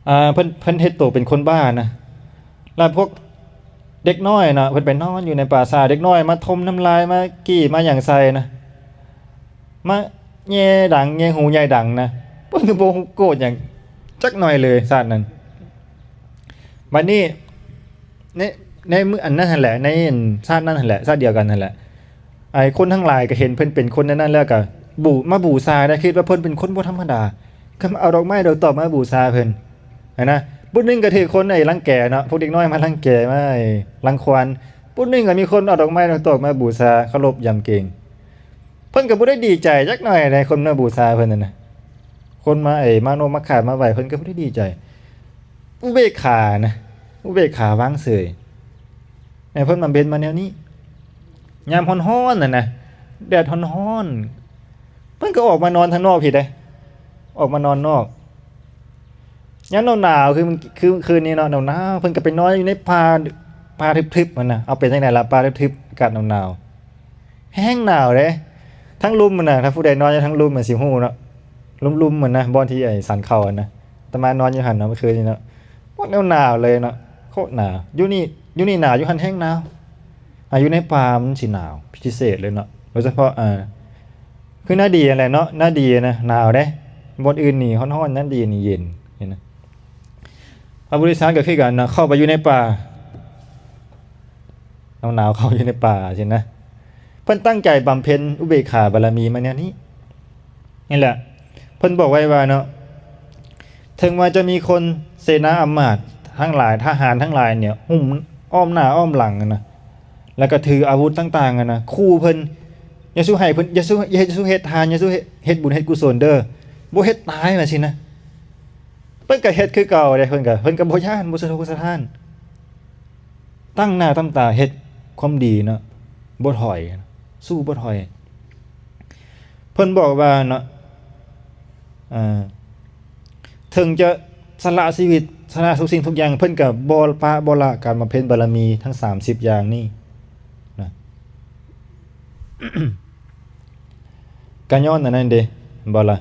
ອາ ເພິ່ນ ເພິ່ນເຮັດໂຕເປັນຄົນບ້ານະ ແລ້ວພວກເດັກນ້ອຍເນາະ ເພິ່ນໄປນອນຢູ່ໃນປ່າຊ້າ ເດັກນ້ອຍມາຖົມນ້ຳລາຍ ມາກີ້ມາຫຍັງໃສ່ນະ ມາແຍ່ດັງ ແຍ່ຫູໃຫຍ່ດັງນະ ເພິ່ນກໍບໍ່ໂກດຫຍັງຈັກໜ້ອຍເລີຍຊາດນັ້ນ. ບັດນີ້ ໃນ ໃນມື້ອັນນັ້ນຫັ້ນແຫຼະ ໃນຊາດນັ້ນຫັ້ນແຫຼະ ຊາດດຽວກັນຫັ້ນແຫຼະ ໄອ້ຄົນທັງຫຼາຍກໍເຫັນເພິ່ນເປັນຄົນແນວນັ້ນແລ້ວ ກໍບູ ມາບູຊາໄດ້ ຄິດວ່າເພິ່ນເປັນຄົນບໍ່ທຳມະດາ ກໍເອົາດອກໄມ້ດອກຕອກມາບູຊາເພິ່ນຫັ້ນນະ. ຜູ້ໜຶ່ງກໍຖືກຄົນ ໄອ້ ລັງແກເນາະ ພວກເດັກນ້ອຍມາລັງແກ ມາ ໄອ້ ລັງຄວານ ຜູ້ໜຶ່ງກໍມີຄົນເອົາດອກໄມ້ດອກຕອກມາບູຊາ ເຄົາລົບຢຳເກງ. ເພິ່ນກໍບໍ່ໄດ້ດີໃຈຈັກໜ້ອຍໃດ ຄົນມາບູຊາເພິ່ນນັ້ນນະ ຄົນມາ ໄອ້ ມາໂນມາຂາດມາໄຫວ້ ເພິ່ນກໍບໍ່ໄດ້ດີໃຈ. ອຸເບກຂານະ ອຸເບກຂາວາງເສີຍ ໃຫ້ເພິ່ນບຳເພັນມາແນວນີ້. ຍາມຮ້ອນໆນັ້ນນະ ແດດຮ້ອນໆ ເພິ່ນກໍອອກມານອນທາງນອກພີ້ເດ້ ອອກມານອນນອກ. ຍາມໜາວໆ ຄື ຄືຄືນນີ້ເນາະ ໜາວໆ ເພິ່ນກໍໄປນອນຢູ່ໃນປ່າ ປ່າທຶບໆຫັ້ນນະ. ເອົາ ເປັນຈັ່ງໃດລະ ປ່າທຶບໆ ອາກາດໜາວໆ ແຮງໜາວເດ້ ທັງລຸ່ມຫັ້ນນະ. ຖ້າຜູ້ໃດນອນຢູ່ທັງລຸ່ມມັນຊິຮູ້ເນາະ ລຸ່ມໆຫັ້ນນະ ບ່ອນທີ່ ໄອ້ ສັນເຂົ້າຫັ້ນນະ ອາດຕະມານອນຢູ່ຫັ້ນເນາະ ເມື່ອຄືນນີ້ເນາະ ໂຄດໜາວໆເລີຍເນາະ. ໂຄດໜາວ ຢູ່ນີ້ ຢູ່ນີ້ໜາວ ຢູ່ຫັ້ນແຮງໜາວ. ອາ ຢູ່ໃນປ່າມັນຊິໜາວພິເສດເລີຍເນາະ ໂດຍສະເພາະ ອາ ຄືນາດີຫັ້ນແຫຼະເນາະ ນາດີນະໜາວເດ້ ບ່ອນອື່ນນີ້ຮ້ອນໆ ນາດີນີ້ເຢັນ ເຫັນນະ. ພະໂພທິສັດກໍຄືກັນເນາະ ເຂົ້າໄປຢູ່ໃນປ່າ ໜາວໆ ເຂົ້າຢູ່ໃນປ່າຊີ້ນະ. ເພິ່ນຕັ້ງໃຈບຳເພັນອຸເບກຂາບາລະມີມາແນວນີ້. ນີ້ແຫຼະ ເພິ່ນບອກໄວ້ວ່າເນາະ ເຖິງວ່າຈະມີຄົນເສນາອຳມາດທັງຫຼາຍ ທະຫານທັງຫຼາຍເນຍ ຫຸ້ມອ້ອມໜ້າອ້ອມຫຼັງຫັ້ນນະ ແລ້ວກໍຖືອາວຸດຕ່າງໆຫັ້ນນະ ຂູ່ເພິ່ນ ຢ່າສູ່ໃຫ້ເພິ່ນ ຢ່າສູ່ ຢ່າສູ່ເຮັດທານ ຢ່າສູ່ເຮັດ ເຮັດບຸນເຮັດກຸສົນເດີ ບໍ່ເຮັດຕາຍ ວ່າຊີ້ນະ. ເພິ່ນກໍເຮັດຄືເກົ່າເດ້ ເພິ່ນກໍ ເພິ່ນກໍບໍ່ຢ້ານ ບໍ່ສະທົກສະທ້ານ ຕັ້ງໜ້າຕັ້ງຕາເຮັດຄວາມດີເນາະ ບໍ່ຖອຍ ສູ້ບໍ່ຖອຍ. ເພິ່ນບອກວ່າເນາະ ເອີ ເຖິງຈະສະຫຼະຊີວິດ ສະຫຼະທຸກສິ່ງທຸກຢ່າງ ເພິ່ນກໍບໍ່ປະບໍ່ລະການບຳເພັນບາລະມີທັງສາມສິບຢ່າງນີ້ນະ. ກໍຍ້ອນອັນນັ້ນເດ້ ແມ່ນບໍ່ລະ?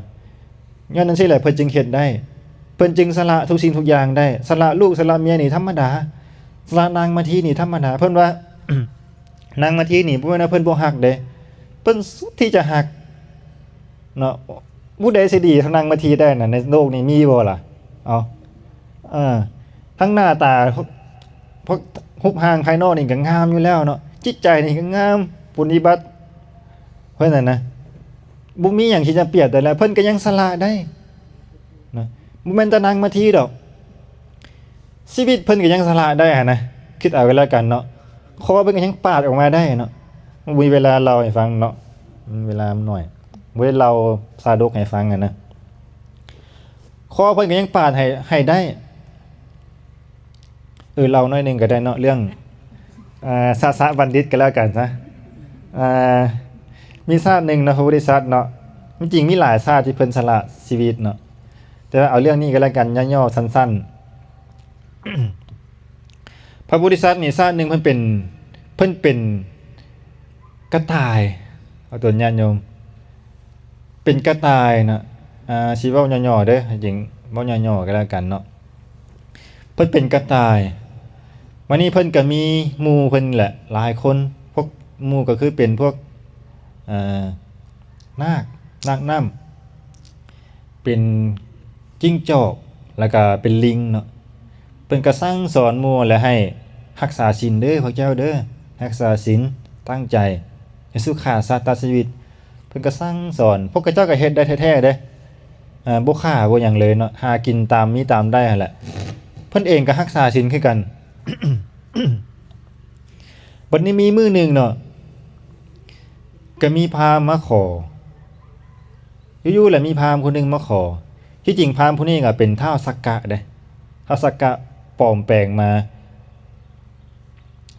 ຍ້ອນຈັ່ງຊີ້ແຫຼະ ເພິ່ນຈຶ່ງເຮັດໄດ້ ເພິ່ນຈຶ່ງສະຫຼະທຸກສິ່ງທຸກຢ່າງໄດ້. ສະຫຼະລູກສະຫຼະເມຍນີ້ທຳມະດາ ສະຫຼະນາງມາທີນີ້ທຳມະດາ. ເພິ່ນວ່າ ນາງມາທີນີ້ບໍ່ແມ່ນວ່າເພິ່ນບໍ່ຮັກເດ້ ເພິ່ນສຸດທີ່ຈະຮັກເນາະ. ຜູ້ໃດຊິດີເທົ່ານາງມາທີໄດ້ນະ ໃນໂລກນີ້ມີບໍ່ລະ? ເອົາ ເອີ ທັງໜ້າຕາ ພວກຮູບຮ່າງພາຍນອກນີ້ກໍງາມຢູ່ແລ້ວເນາະ ຈິດໃຈນີ້ກໍງາມ ປະຕິບັດ ເພິ່ນນັ້ນນະ ບໍ່ມີຫຍັງທີ່ຈະປຽບໄດ້ແລ້ວ ເພິ່ນກໍຍັງສະຫຼະໄດ້ນະ. ບໍ່ແມ່ນແຕ່ນາງມາທີດອກ ຊີວິດເພິ່ນກໍຍັງສະຫຼະໄດ້ຫັ້ນນະ. ຄິດເອົາກໍແລ້ວກັນເນາະ ຄໍເພິ່ນກໍຍັງປາດອອກມາໄດ້ເນາະ. ມີເວລາເລົ່າໃຫ້ຟັງເນາະ ເວລາມັນໜ້ອຍ ບໍ່ໄດ້ເລົ່າຊາດົກໃຫ້ຟັງຫັ້ນນະ. ຄໍເພິ່ນກໍຍັງປາດໃຫ້ ໃຫ້ໄດ້. ເອີ ເລົ່າໜ້ອຍໜຶ່ງກໍໄດ້ເນາະ ເລື່ອງ ເອີ ສະສະບັນດິດກໍແລ້ວກັນຊະ. ເອີ ມີຊາດໜຶ່ງເນາະ ພະໂພທິສັດເນາະ ມັນຈິງມີຫຼາຍຊາດທີ່ເພິ່ນສະຫຼະຊີວິດເນາະ ແຕ່ວ່າເອົາເລື່ອງນີ້ກໍແລ້ວກັນ ຫຍໍ້ໆ ສັ້ນໆ. ພະໂພທິສັດນີ້ຊາດໜຶ່ງເພິ່ນເປັນ ເພິ່ນເປັນກະຕ່າຍ ເອົາຕົວຍາດໂຍມ ເປັນກະຕ່າຍນະ ອາ ຊິເວົ້າຫຍໍ້ໆເດີ ຈິງເວົ້າຫຍໍ້ໆກໍແລ້ວກັນເນາະ. ເພິ່ນເປັນກະຕ່າຍ ມານີ້ເພິ່ນກໍມີໝູ່ເພິ່ນແຫຼະຫຼາຍຄົນ ພວກໝູ່ກໍຄືເປັນພວກ ເອີ ນາກ ນາກນ້ຳ ເປັນຈິ້ງຈອກ ແລ້ວກະເປັນລິງເນາະ. ເພິ່ນກະສັ່ງສອນໝູ່ແຫຼະ ໃຫ້ຮັກສາສິນເດີພວກເຈົ້າເດີ ຮັກສາສິນ ຕັ້ງໃຈ ຢ່າສູ່ຂ້າສັດຕັດຊີວິດ. ເພິ່ນກະສັ່ງສອນ ພວກເຂົາເຈົ້າກະເຮັດໄດ້ແທ້ໆເດ້ ອາ ບໍ່ຂ້າບໍ່ຫຍັງເລີຍເນາະ ຫາກິນຕາມມີຕາມໄດ້ຫັ້ນແຫຼະ. ເພິ່ນເອງກະຮັກສາສິນຄືກັນ. ບັດນີ້ມີມື້ໜຶ່ງເນາະ ກະມີພາມມາຂໍ ຢູ່ໆແຫຼະມີພາມຄົນໜຶ່ງມາຂໍ. ທີ່ຈິງພາມຜູ້ນີ້ກະເປັນທ້າວສັກກະເດ້ ທ້າວສັກກະປອມແປງມາ.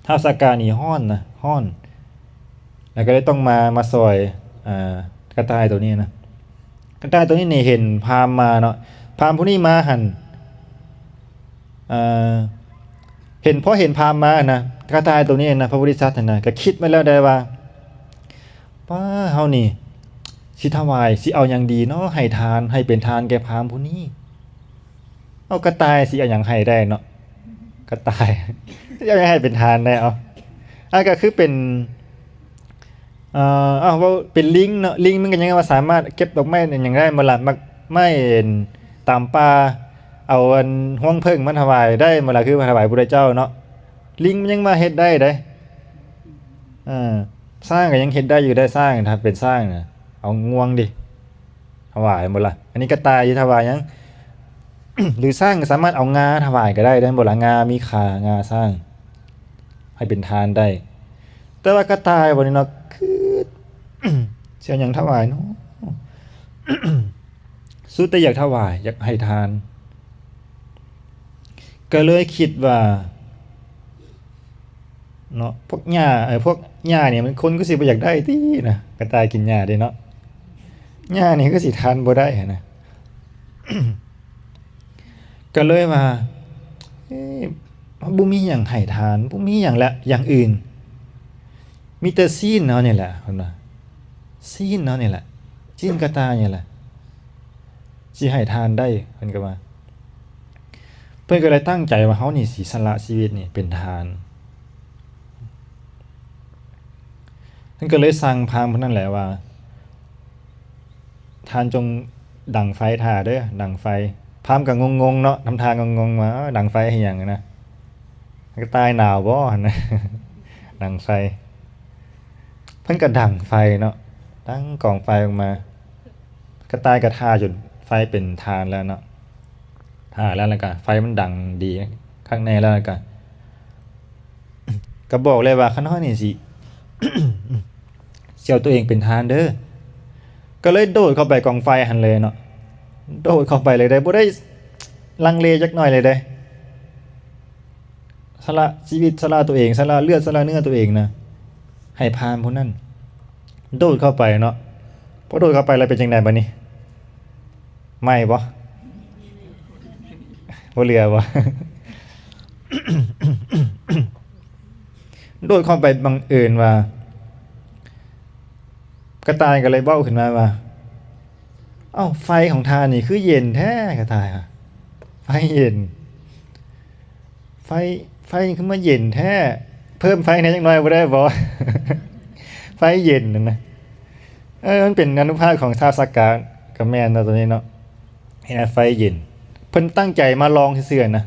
ທ້າວສັກກະນີ້ຮ້ອນນະ ຮ້ອນ ແລ້ວກໍເລີຍຕ້ອງມາ ມາຊ່ອຍ ອາ ກະຕ່າຍໂຕນີ້ນະ. ກະຕ່າຍໂຕນີ້ນີ້ເຫັນພາມມາເນາະ ພາມຜູ້ນີ້ມາຫັ້ນ ເອີ ເຫັນ ພໍເຫັນພາມມານະ ກະຕ່າຍໂຕນີ້ນະ ພະໂພທິສັດຫັ້ນນະ ກະຄິດໄວ້ແລ້ວໄດ໋ວ່າ ປ້າ ເຮົານີ້ຊິຖວາຍ ຊິເອົາຫຍັງດີເນາະ ໃຫ້ທານ ໃຫ້ເປັນທານແກ່ພາມຜູ້ນີ້. ເອົາ ກະຕ່າຍຊິເອົາຫຍັງໃຫ້ໄດ້ເນາະ ກະຕ່າຍຊິເອົາຫຍັງໃຫ້ເປັນທານໄດ້ ເອົາ ອັນກໍຄືເປັນ ເອີ ເອົາ ເວົ້າເປັນລິງເນາະ ລິງມັນກໍຍັງວ່າສາມາດເກັບດອກໄມ້ຫຍັງໄດ້ບໍ່ລະ ໝາກໄມ້ຕາມປ່າ ເອົາອັນຮວງເຜິ້ງມາຖວາຍໄດ້ບໍ່ລະ ຄືມາຖວາຍພຸດທະເຈົ້າເນາະ ລິງມັນຍັງມາເຮັດໄດ້ເດ້. ເອີ ຊ້າງກໍຍັງເຮັດໄດ້ຢູ່ໄດ໋ ຊ້າງ ຖ້າເປັນຊ້າງນະ ເອົາງວງເດ ຖວາຍບໍ່ລະ ອັນນີ້ກະຕ່າຍຊິຖວາຍຫຍັງ ຫຼືຊ້າງກໍສາມາດເອົາງາຖວາຍກໍໄດ້ ແມ່ນບໍ່ລະ ງາມີຂາ ງາຊ້າງ ໃຫ້ເປັນທານໄດ້. ແຕ່ວ່າກະຕ່າຍບັດນີ້ເນາະ ຄືຊິເອົາຫຍັງຖວາຍເນາະ ສຸດແຕ່ຢາກຖວາຍ ຢາກໃຫ້ທານ ກໍເລີຍຄິດວ່າ ເນາະ ພວກຫຍ້າ ເອີ ພວກຫຍ້ານີ້ມັນຄົນຄືຊິບໍ່ຢາກໄດ້ຕິນະ ກະຕ່າຍກິນຫຍ້າເດ້ເນາະ ຫຍ້ານີ້ຄືຊິທານບໍ່ໄດ້ຫັ້ນນະ ກໍເລີຍວ່າ ເອີ ບໍ່ມີຫຍັງໃຫ້ທານ ບໍ່ມີຫຍັງແຫຼະ ຢ່າງອື່ນ ມີແຕ່ຊີ້ນເຮົານີ້ແຫຼະ ເພິ່ນວ່າ ຊີ້ນເຮົານີ້ແຫຼະ ຊີ້ນກະຕ່າຍນີ້ແຫຼະ ຊິໃຫ້ທານໄດ້ ເພິ່ນກໍວ່າ. ພິ່ນກໍເລີຍຕັ້ງໃຈວ່າເຮົານີ້ຊິສະຫຼະຊີວິດນີ້ເປັນທານ. ເພິ່ນກໍເລີຍສັ່ງພາມຜູ້ນັ້ນແຫຼະວ່າ ທ່ານຈົ່ງດັງໄຟຖ້າເດີ ດັງໄຟ. ພາມກໍງົງໆເນາະ ທຳທ່າງົງໆວ່າ ເອີ ດັງໄຟເຮັດຫຍັງນະ ກະຕ່າຍໜາວບໍ່ຫັ້ນນະ ດັງໄຟ. ເພິ່ນກໍດັງໄຟເນາະ ດັງກອງໄຟອອກມາ. ກະຕ່າຍກໍຖ້າຈົນໄຟເປັນທານແລ້ວເນາະ ຖ້າແລ້ວ ແລ້ວກໍໄຟມັນດັງດີຄັກແນ່ແລ້ວ ແລ້ວກໍ ກໍບອກເລີຍວ່າ ຂ້ານ້ອຍນີ້ຊິ ຊິເອົາຕົວເອງເປັນທານເດີ. ກໍເລີຍໂດດເຂົ້າໄປກອງໄຟຫັ້ນເລີຍເນາະ ໂດດເຂົ້າໄປເລີຍເດ້ ບໍ່ໄດ້ລັງເລຈັກໜ້ອຍເລີຍເດ້. ສະຫຼະຊີວິດ ສະຫຼະຕົວເອງ ສະຫຼະເລືອດ ສະຫຼະເນື້ອຕົວເອງນະ ໃຫ້ພາມຜູ້ນັ້ນໂດດເຂົ້າໄປເນາະ. ພໍໂດດເຂົ້າໄປແລ້ວເປັນຈັ່ງໃດບາດນີ້? ໄໝ້ບໍ່? ບໍ່ເຫຼືອບໍ່? ໂດດເຂົ້າໄປ ບັງເອີນວ່າ ກະຕ່າຍກໍເລີຍເວົ້າຂຶ້ນມາວ່າ ເອົ້າ ໄຟຂອງທ່ານນີ້ຄືເຢັນແທ້ ກະຕ່າຍວ່າ ໄຟເຢັນ ໄຟ ໄຟນີ້ຄືມາເຢັນແທ້ ເພີ່ມໄຟແດ່ຈັກໜ້ອຍບໍ່ໄດ້ບໍ່? ໄຟເຢັນນັ້ນນະ ເອີ ມັນເປັນອານຸພາບຂອງທ້າວສັກກະ ກໍແມ່ນເນາະ ຕົວນີ້ເນາະ ເຮັດໃຫ້ໄຟເຢັນ. ເພິ່ນຕັ້ງໃຈມາລອງຊື່ໆນະ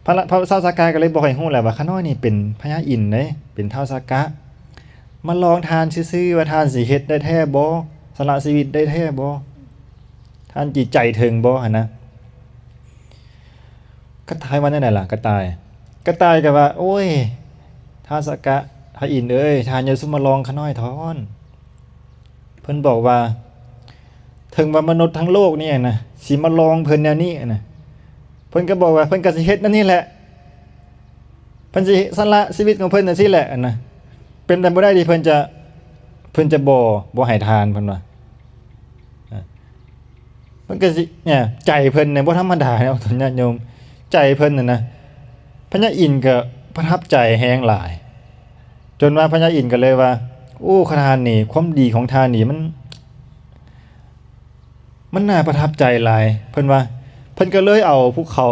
ພະ ພະທ້າວສັກກະກໍເລີຍບອກໃຫ້ຮູ້ແຫຼະວ່າ ຂ້ານ້ອຍນີ້ເປັນພະຍາອິນເດ້ ເປັນທ້າວສັກກະ ມາລອງທ່ານຊື່ໆວ່າທ່ານຊິເຮັດໄດ້ແທ້ບໍ່ ສະຫຼະຊີວິດໄດ້ແທ້ບໍ່ ທ່ານຈິດໃຈເຖິງບໍ່ຫັ້ນນະ. ກະຕ່າຍວ່າແນວໃດລະ? ກະຕ່າຍ ກະຕ່າຍກໍວ່າ ໂອ້ຍ ທ້າວສັກກະ ພະອິນເອີຍ ທ່ານຢ່າສູ່ມາລອງຂ້ານ້ອຍທ້ອນ. ເພິ່ນບອກວ່າ ເຖິງວ່າມະນຸດທັງໂລກນີ້ນະ ຊິມາລອງເພິ່ນແນວນີ້ນະ ເພິ່ນກໍບອກວ່າ ເພິ່ນກໍຊິເຮັດແນວນີ້ແຫຼະ ເພິ່ນຊິສະຫຼະຊີວິດຂອງເພິ່ນຈັ່ງຊີ້ແຫຼະນະ ເປັນໄປບໍ່ໄດ້ທີ່ເພິ່ນຈະ ເພິ່ນຈະບໍ່ ບໍ່ໃຫ້ທານ ເພິ່ນວ່າ ເພິ່ນກໍຊິ ເອີ ໃຈເພິ່ນນີ້ບໍ່ທຳມະດາເນາະ ຍາດໂຍມ ໃຈເພິ່ນນັ້ນນະ ພະຍາອິນກໍປະທັບໃຈແຮງຫຼາຍ ຈົນວ່າພະຍາອິນກໍເລີຍວ່າ ໂອ້ ຂະທ່ານນີ້ ຄວາມດີຂອງທ່ານນີ້ມັນ ມັນໜ້າປະທັບໃຈຫຼາຍ ເພິ່ນວ່າ ເພິ່ນກໍເລີຍເອົາພູເຂົາ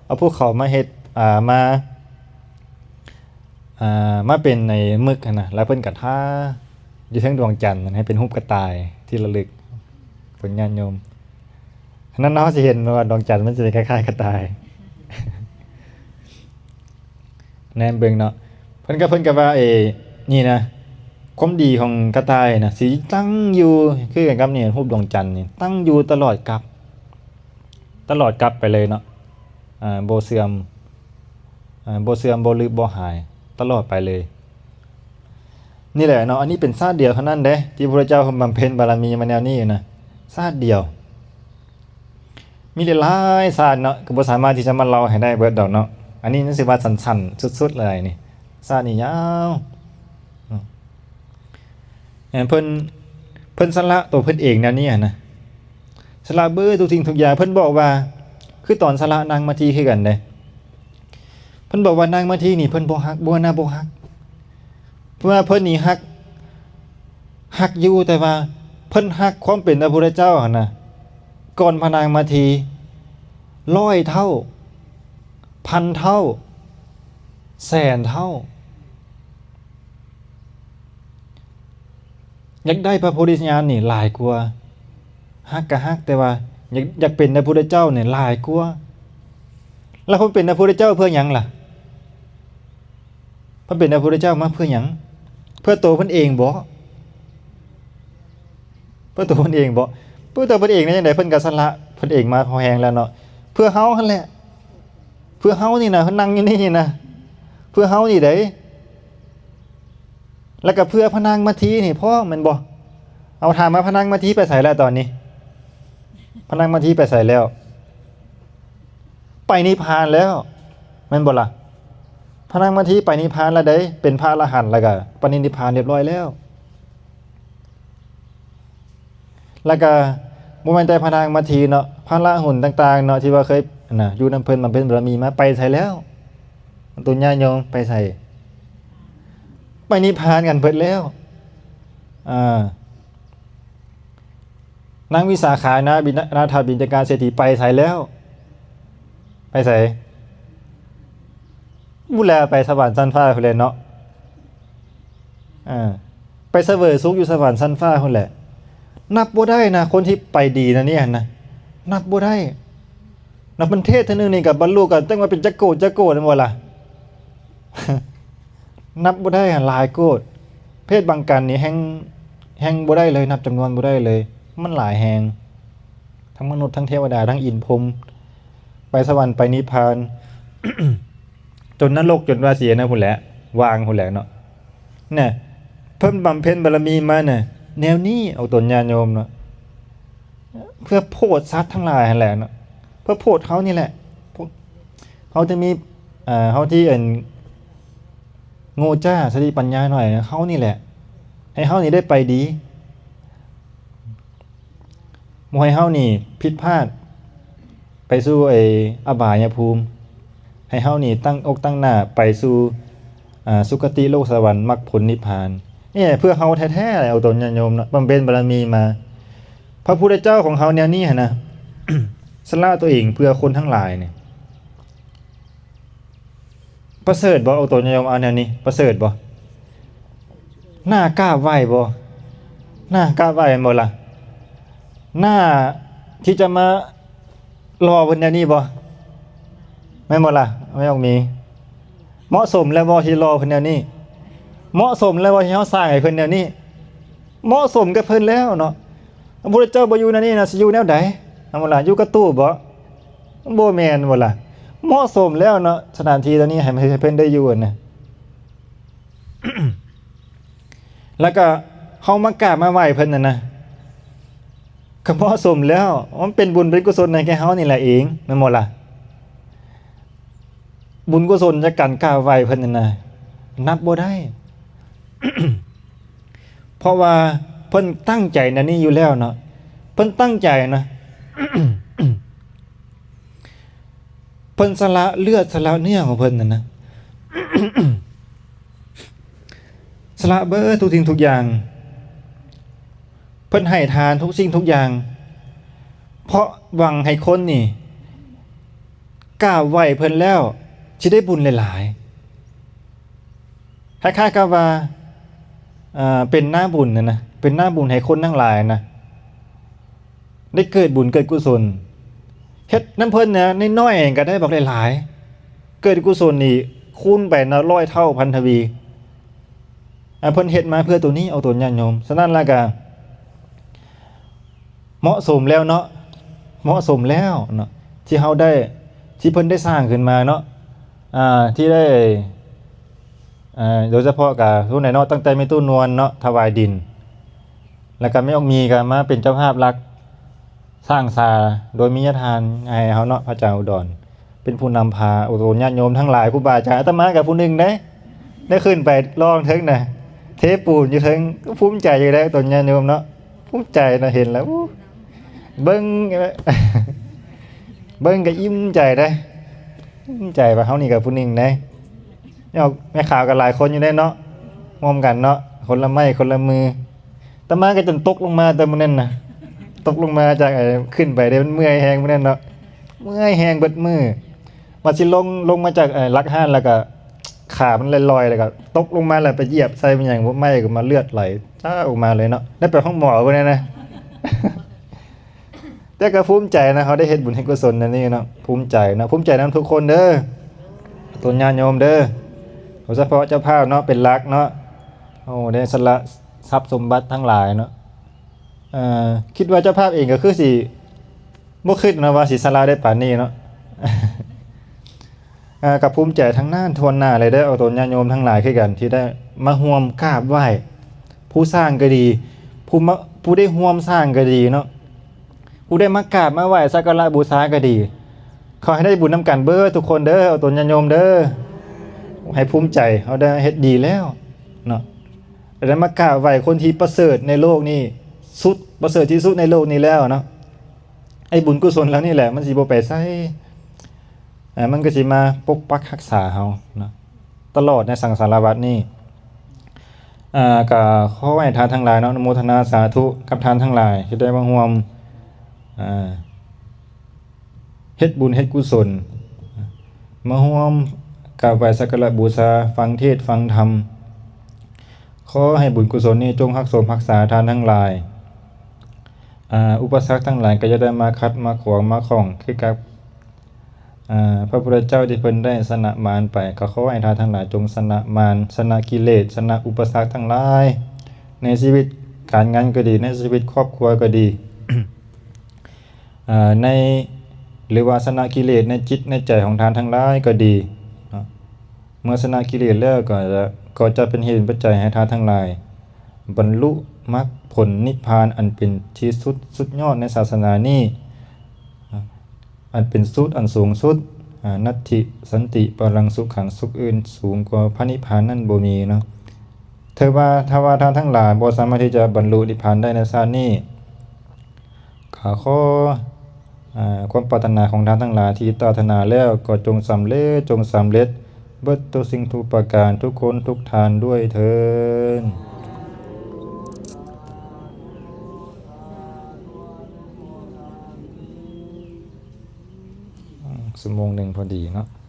ເອົາພູເຂົາມາເຮັດ ອ່າ ມາ ອ່າ ມາເປັນໄອ້ໝຶກຫັ້ນນະ ແລ້ວເພິ່ນກໍທາຢູ່ເທິງດວງຈັນນັ້ນ ໃຫ້ເປັນຮູບກະຕ່າຍທີ່ລະລຶກ ເພິ່ນຍາດໂຍມ. ອັນນັ້ນເຮົາຊິເຫັນວ່າດວງຈັນມັນຊິເປັນຄ້າຍໆກະຕ່າຍ ແນມເບິ່ງເນາະ ເພິ່ນກໍ ເພິ່ນກໍວ່າ ເອີ ນີ້ນະ ຄວາມດີຂອງກະຕ່າຍນະ ຊິຕັ້ງຢູ່ ຄືກັນກັບນີ້ ຮູບດວງຈັນນີ້ ຕັ້ງຢູ່ຕະຫຼອດກັບ ຕະຫຼອດກັບໄປເລີຍເນາະ ອ່າ ບໍ່ເສື່ອມ ອ່າ ບໍ່ເສື່ອມ ບໍ່ລຶບ ບໍ່ຫາຍ ຕະຫຼອດໄປເລີຍ. ນີ້ແຫຼະເນາະ ອັນນີ້ເປັນຊາດດຽວເທົ່ານັ້ນເດ້ ທີ່ພະພຸດທະເຈົ້າເພິ່ນບຳເພັນບາລະມີມາແນວນີ້ນະ ຊາດດຽວ. ມີຫຼາຍໆຊາດເນາະ ກໍບໍ່ສາມາດທີ່ຈະມາເລົ່າໃຫ້ໄດ້ເບິດດອກເນາະ ອັນນີ້ຍັງຊິວ່າສັ້ນໆສຸດໆເລີຍນີ້ ຊາດນີ້ຍາວ ເນາະ ເພິ່ນ ເພິ່ນສະຫຼະໂຕເພິ່ນເອງແນວນີ້ຫັ້ນນະ ສະຫຼະເບິດທຸກສິ່ງທຸກຢ່າງ ເພິ່ນບອກວ່າ ຄືຕອນສະຫຼະນາງມາທີຄືກັນເດ້ ເພິ່ນບອກວ່ານາງມາທີນີ້ເພິ່ນບໍ່ຮັກ ບໍ່ນາບໍ່ຮັກ ເພາະວ່າເພິ່ນນີ້ຮັກ ຮັກຢູ່ ແຕ່ວ່າເພິ່ນຮັກຄວາມເປັນພະພຸດທະເຈົ້າຫັ້ນນະ ກ່ອນພະນາງມາທີຮ້ອຍເທົ່າ ພັນເທົ່າ ແສນເທົ່າ ຢາກໄດ້ພະໂພທິຍານນີ້ຫຼາຍກວ່າ ຮັກກໍຮັກ ແຕ່ວ່າຢາກ ຢາກເປັນພະພຸດທະເຈົ້ານີ້ຫຼາຍກວ່າ. ແລ້ວເພິ່ນເປັນພະພຸດທະເຈົ້າເພື່ອຫຍັງລະ? ເພິ່ນເປັນພະພຸດທະເຈົ້າມາເພື່ອຫຍັງ? ເພື່ອໂຕເພິ່ນເອງບໍ? ເພື່ອໂຕເພິ່ນເອງບໍ? ເພື່ອໂຕເພິ່ນເອງໄດ້ຈັ່ງໃດ? ເພິ່ນກໍສະຫຼະເພິ່ນເອງມາພໍແຮງແລ້ວເນາະ ເພື່ອເຮົາຫັ້ນແຫຼະ ເພື່ອເຮົານີ້ນະ ເພິ່ນນັ່ງຢູ່ນີ້ນະ ເພື່ອເຮົານີ້ໃດ ແລ້ວກໍເພື່ອພະນາງມາທີນີ້ພ້ອມແມ່ນບໍ່? ເອົາ ຖາມວ່າພະນາງມາທີໄປໃສແລ້ວຕອນນີ້? ພະນາງມາທີໄປໃສແລ້ວ? ໄປນິບພານແລ້ວ ແມ່ນບໍ່ລະ? ພະນາງມາທີໄປນິບພານແລ້ວເດ້ ເປັນພະອະລະຫັນ ແລ້ວກໍປະນິດນິບພານຮຽບຮ້ອຍແລ້ວ. ແລ້ວກໍບໍ່ແມ່ນແຕ່ພະນາງມາທີເນາະ ພະລະຫຸນຕ່າງໆເນາະ ທີ່ວ່າເຄີຍ ອັນນະ ຢູ່ນຳເພິ່ນ ບຳເພັນບາລະມີມາ ໄປໃສແລ້ວ? ຕຸນຍາດໂຍມໄປໃສ? ໄປນິບພານກັນເບິດແລ້ວ. ອ່າ ນາງວິສາຂາ ນາບິນ ນາຖາບິນຈະກາເສດຖີໄປໃສແລ້ວ? ໄປໃສ? ພຸ້ນແຫຼະ ໄປສະຫວັນຊັ້ນຟ້າພຸ້ນແຫຼະເນາະ. ເອີ ໄປສະເຫວີຍສຸກຢູ່ສະຫວັນຊັ້ນຟ້າພຸ້ນແຫຼະ. ນັບບໍ່ໄດ້ນະ ຄົນທີ່ໄປດີນະນີ້ຫັ້ນນະ ນັບບໍ່ໄດ້ນະ. ເພິ່ນເທດເທື່ອໜຶ່ງນີ້ກໍບັນລຸກັນ ຈັ່ງວ່າເປັນຈັກໂກດຈັກໂກດແມ່ນບໍ່ລະ? ນັບບໍ່ໄດ້ຫັ້ນ ຫຼາຍໂກດ. ເທດບາງກັນນີ້ແຮ່ງ ແຮ່ງບໍ່ໄດ້ເລີຍ ນັບຈຳນວນບໍ່ໄດ້ເລີຍ ມັນຫຼາຍແຮງ. ທັງມະນຸດ ທັງເທວະດາ ທັງອິນພົມ ໄປສະຫວັນ ໄປນິບພານ ຈົນນະລົກ ຈົນວ່າຊິອັນນັ້ນພຸ້ນແຫຼະ ວ່າງພຸ້ນແຫຼະເນາະ. ນະ ເພິ່ນບຳເພັນບາລະມີມານະ ແນວນີ້ ອອກຕົນຍາດໂຍມເນາະ ເພື່ອໂຜດສັດທັງຫຼາຍຫັ້ນແຫຼະເນາະ ເພື່ອໂຜດເຮົານີ້ແຫຼະ. ເຮົາຈະມີ ເຮົາທີ່ອັນໂງ່ຈ້າ ສະຕິປັນຍາໜ້ອຍ ເຮົານີ້ແຫຼະ ໃຫ້ເຮົານີ້ໄດ້ໄປດີ. ບໍ່ໃຫ້ເຮົານີ້ຜິດພາດໄປສູ່ໄອ້ອະບາຍະພູມ, ໃຫ້ເຮົານີ້ຕັ້ງອົກຕັ້ງໜ້າໄປສູ່ ອາ ສຸຄະຕິໂລກສະຫວັນ ມັກຜົນນິບພານ. ນີ້ເພື່ອເຮົາແທ້ໆ ເອົາຕົນຍາດໂຍມເນາະ ບຳເພັນບາລະມີມາ. ພະພຸດທະເຈົ້າຂອງເຮົາແນວນີ້ຫັ້ນນະ ສະຫຼະຕົວເອງເພື່ອຄົນທັງຫຼາຍນີ້ ປະເສີດບໍ່? ເອົາຕົນຍາດໂຍມ ເອົາແນວນີ້ປະເສີດບໍ່? ໜ້າກາບໄຫວ້ບໍ່? ໜ້າກາບໄຫວ້ແມ່ນບໍ່ລະ? ໜ້າທີ່ຈະມາລໍເພິ່ນແນວນີ້ບໍ່? ແມ່ນບໍ່ລະ? ແມ່ອອກມີ ເໝາະສົມແລ້ວບໍ່ທີ່ລໍເພິ່ນແນວນີ້? ເໝາະສົມແລ້ວບໍ່ທີ່ເຮົາສ້າງໃຫ້ເພິ່ນແນວນີ້? ເໝາະສົມກັບເພິ່ນແລ້ວເນາະ. ພະພຸດທະເຈົ້າບໍ່ຢູ່ໃນນີ້ນະ ຊິຢູ່ແນວໃດ? ແມ່ນບໍ່ລະ? ຢູ່ກະຕູບບໍ່? ບໍ່ແມ່ນບໍ່ລະ? ເໝາະສົມແລ້ວເນາະ ສະຖານທີ່ຕົວນີ້ ໃຫ້ ໃຫ້ເພິ່ນໄດ້ຢູ່ນະ. ແລ້ວກໍເຮົາມາກາບມາໄຫວ້ເພິ່ນນັ້ນນະ ກໍເໝາະສົມແລ້ວ. ມັນເປັນບຸນເປັນກຸສົນໃຫ້ແກ່ເຮົານີ້ແຫຼະເອງ ແມ່ນບໍ່ລະ? ບຸນກຸສົນຈາກການກາບໄຫວ້ເພິ່ນນັ້ນນະ ນັບບໍ່ໄດ້. ເພາະວ່າເພິ່ນຕັ້ງໃຈແນວນີ້ຢູ່ແລ້ວເນາະ ເພິ່ນຕັ້ງໃຈນະ ເພິ່ນສະຫຼະເລືອດສະຫຼະເນື້ອຂອງເພິ່ນນັ້ນນະ ສະຫຼະເບິດທຸກສິ່ງທຸກຢ່າງ ເພິ່ນໃຫ້ທານທຸກສິ່ງທຸກຢ່າງ ເພາະຫວັງໃຫ້ຄົນນີ້ກາບໄຫວ້ເພິ່ນແລ້ວ ຊິໄດ້ບຸນຫຼາຍໆ. ຄ້າຍໆກັບວ່າ ເປັນນາບຸນຫັ້ນນະ ເປັນນາບຸນໃຫ້ຄົນທັງຫຼາຍນະ ໄດ້ເກີດບຸນເກີດກຸສົນ. ເຮັດນຳເພິ່ນນະ ນ້ອຍໆເອງກໍໄດ້ບັກຫຼາຍໆ ເກີດກຸສົນນີ້ຄູນໄປນະ ຮ້ອຍເທົ່າພັນທະວີ. ອາ ເພິ່ນເຮັດມາເພື່ອໂຕນີ້ ເອົາຕົນຍາດໂຍມ. ສະນັ້ນລະກະ ເໝາະສົມແລ້ວເນາະ ເໝາະສົມແລ້ວເນາະ ທີ່ເຮົາໄດ້ ທີ່ເພິ່ນໄດ້ສ້າງຂຶ້ນມາເນາະ ອາ ທີ່ໄດ້ ອາ ໂດຍສະເພາະກະ ຮູ້ແຫຼະເນາະ ຕັ້ງແຕ່ແມ່ຕູ້ນວນເນາະ ຖວາຍດິນ ແລ້ວກະແມ່ອອກມີກະມາເປັນເຈົ້າພາບຫຼັກສ້າງສາ ໂດຍມີຍາທານໃຫ້ເຮົາເນາະ ພະອາຈານອຸດອນ ເປັນຜູ້ນຳພາ ໂອ ຍາດໂຍມທັງຫຼາຍ ຄູບາອາຈານ ອາດຕະມາກໍຜູ້ໜຶ່ງເດ້ ໄດ້ຂຶ້ນໄປລອງເທິງນະ ເທປູນຢູ່ເທິງ ພູມໃຈຢູ່ແລ້ວຕົນຍາດໂຍມເນາະ ພູມໃຈນະ ເຫັນແລ້ວ ໂອ້ ເບິ່ງ ເບິ່ງກໍອີ່ມໃຈເດ້ ອີ່ມໃຈວ່າເຮົານີ້ກໍຜູ້ໜຶ່ງເດ້ ແມ່ຂາວກໍຫຼາຍຄົນຢູ່ເດ້ເນາະ ຮ່ວມກັນເນາະ ຄົນລະໄມ້ຄົນລະມື. ອາດຕະມາກໍຈົນຕົກລົງມາແຕ່ມື້ນັ້ນນະ ຕົກລົງມາຈາກ ເອີ ຂຶ້ນໄປເດ້ ມັນເມື່ອຍແຮງມື້ນັ້ນເນາະ ເມື່ອຍແຮງເບິດມື້ ວ່າຊິລົງ ລົງມາຈາກ ເອີ ຫຼັກຮ້ານ ແລ້ວກໍຂາມັນລອຍໆ ແລ້ວກໍຕົກລົງມາ ແລ້ວໄປຢຽບໃສ່ມັນຫຍັງບໍ່ ໄມ້ກໍມາເລືອດໄຫຼຈ້າອອກມາເລີຍເນາະ ໄດ້ໄປໂຮງໝໍພຸ້ນນະ. ແຕ່ກໍພູມໃຈນະ ເຮົາໄດ້ເຮັດບຸນເຮັດກຸສົນອັນນີ້ເນາະ ພູມໃຈເນາະ ພູມໃຈນຳທຸກຄົນເດີ ຕົນຍາດໂຍມເດີ ໂດຍສະເພາະເຈົ້າພາບເນາະ ເປັນຫຼັກເນາະ ໂອ້ ໄດ້ສະຫຼະ ຊັບສົມບັດທັງຫຼາຍເນາະ ເອີ ຄິດວ່າເຈົ້າພາບເອງກໍຄືຊິບໍ່ຄິດນະວ່າຊິສະຫຼະໄດ້ປານນີ້ເນາະ ເອີ ກໍພູມໃຈທັງນັ້ນຖ້ວນໜ້າເລີຍເດີ ເອົາຕົນຍາດໂຍມທັງຫຼາຍຄືກັນ ທີ່ໄດ້ມາຮ່ວມກາບໄຫວ້ຜູ້ສ້າງກໍດີ ຜູ້ມາ ຜູ້ໄດ້ຮ່ວມສ້າງກໍດີເນາະ ຜູ້ໄດ້ມາກາບມາໄຫວ້ສັກກາລະບູຊາກໍດີ ຂໍໃຫ້ໄດ້ບຸນນຳກັນເບີດທຸກຄົນເດີ ເອົາຕົນຍາດໂຍມເດີ ໃຫ້ພູມໃຈ ເຮົາໄດ້ເຮັດດີແລ້ວເນາະ ໄດ້ມາກາບໄຫວ້ຄົນທີ່ປະເສີດໃນໂລກນີ້ ສຸດ ປະເສີດທີ່ສຸດໃນໂລກນີ້ແລ້ວເນາະ ໄອ້ບຸນກຸສົນເຫຼົ່ານີ້ແຫຼະ ມັນຊິບໍ່ໄປໃສ ເອີ ມັນກໍຊິມາປົກປັກຮັກສາເຮົາເນາະ ຕະຫຼອດໃນສັງສາລະວັດນີ້ ເອີ ກໍຂໍໃຫ້ທ່ານທັງຫຼາຍເນາະ ອະນຸໂມທະນາສາທຸກັບທ່ານທັງຫຼາຍທີ່ໄດ້ມາຮ່ວມ ເອີ ເຮັດບຸນເຮັດກຸສົນ ມາຮ່ວມກາບໄຫວ້ສັກກາລະບູຊາ, ຟັງເທດຟັງທຳ. ຂໍໃຫ້ບຸນກຸສົນນີ້ຈົ່ງຮັກສົມຮັກສາທ່ານທັງຫຼາຍ. ອາ ອຸປະສັກທັງຫຼາຍກໍຢ່າໄດ້ມາຂັດມາຂວາງມາຂ້ອງຄືກັບ ອາ ພະພຸດທະເຈົ້າທີ່ເພິ່ນໄດ້ຊະນະມານໄປ. ກໍຂໍໃຫ້ທ່ານທັງຫຼາຍຈົ່ງຊະນະມານ, ຊະນະກິເລດ, ຊະນະອຸປະສັກທັງຫຼາຍ ໃນຊີວິດການງານກໍດີ, ໃນຊີວິດຄອບຄົວກໍດີ. ອາ ໃນ ຫຼືວ່າຊະນະກິເລດໃນຈິດໃນໃຈຂອງທ່ານທັງຫຼາຍກໍດີເນາະ. ເມື່ອຊະນະກິເລດແລ້ວກໍຈະ ກໍຈະເປັນເຫດເປັນປັດໄຈໃຫ້ທ່ານທັງຫຼາຍບັນລຸມັກຜົນນິບພານອັນເປັນທີ່ສຸດສຸດຍອດໃນສາສະໜານີ້, ອັນເປັນສູດອັນສູງສຸດ. ອາ ນັດຖິສັນຕິປະລັງສຸຂັງ, ສຸກອື່ນສູງກວ່າພະນິບພານນັ້ນບໍ່ມີເນາະ. ເຖິງວ່າ ຖ້າວ່າທ່ານທັງຫຼາຍບໍ່ສາມາດທີ່ຈະບັນລຸນິບພານໄດ້ໃນຊາດນີ້, ກໍຂໍ ອາ ຄວາມປາດຖະໜາຂອງທ່ານທັງຫຼາຍທີ່ປາດຖະໜາແລ້ວ ກໍຈົ່ງສຳເລັດ, ຈົ່ງສຳເລັດເບິດທຸກສິ່ງທຸກປະການ, ທຸກຄົນທຸກທ່ານດ້ວຍເທີ້ນ. ຊົ່ວໂມງໜຶ່ງພໍດີເນາະ.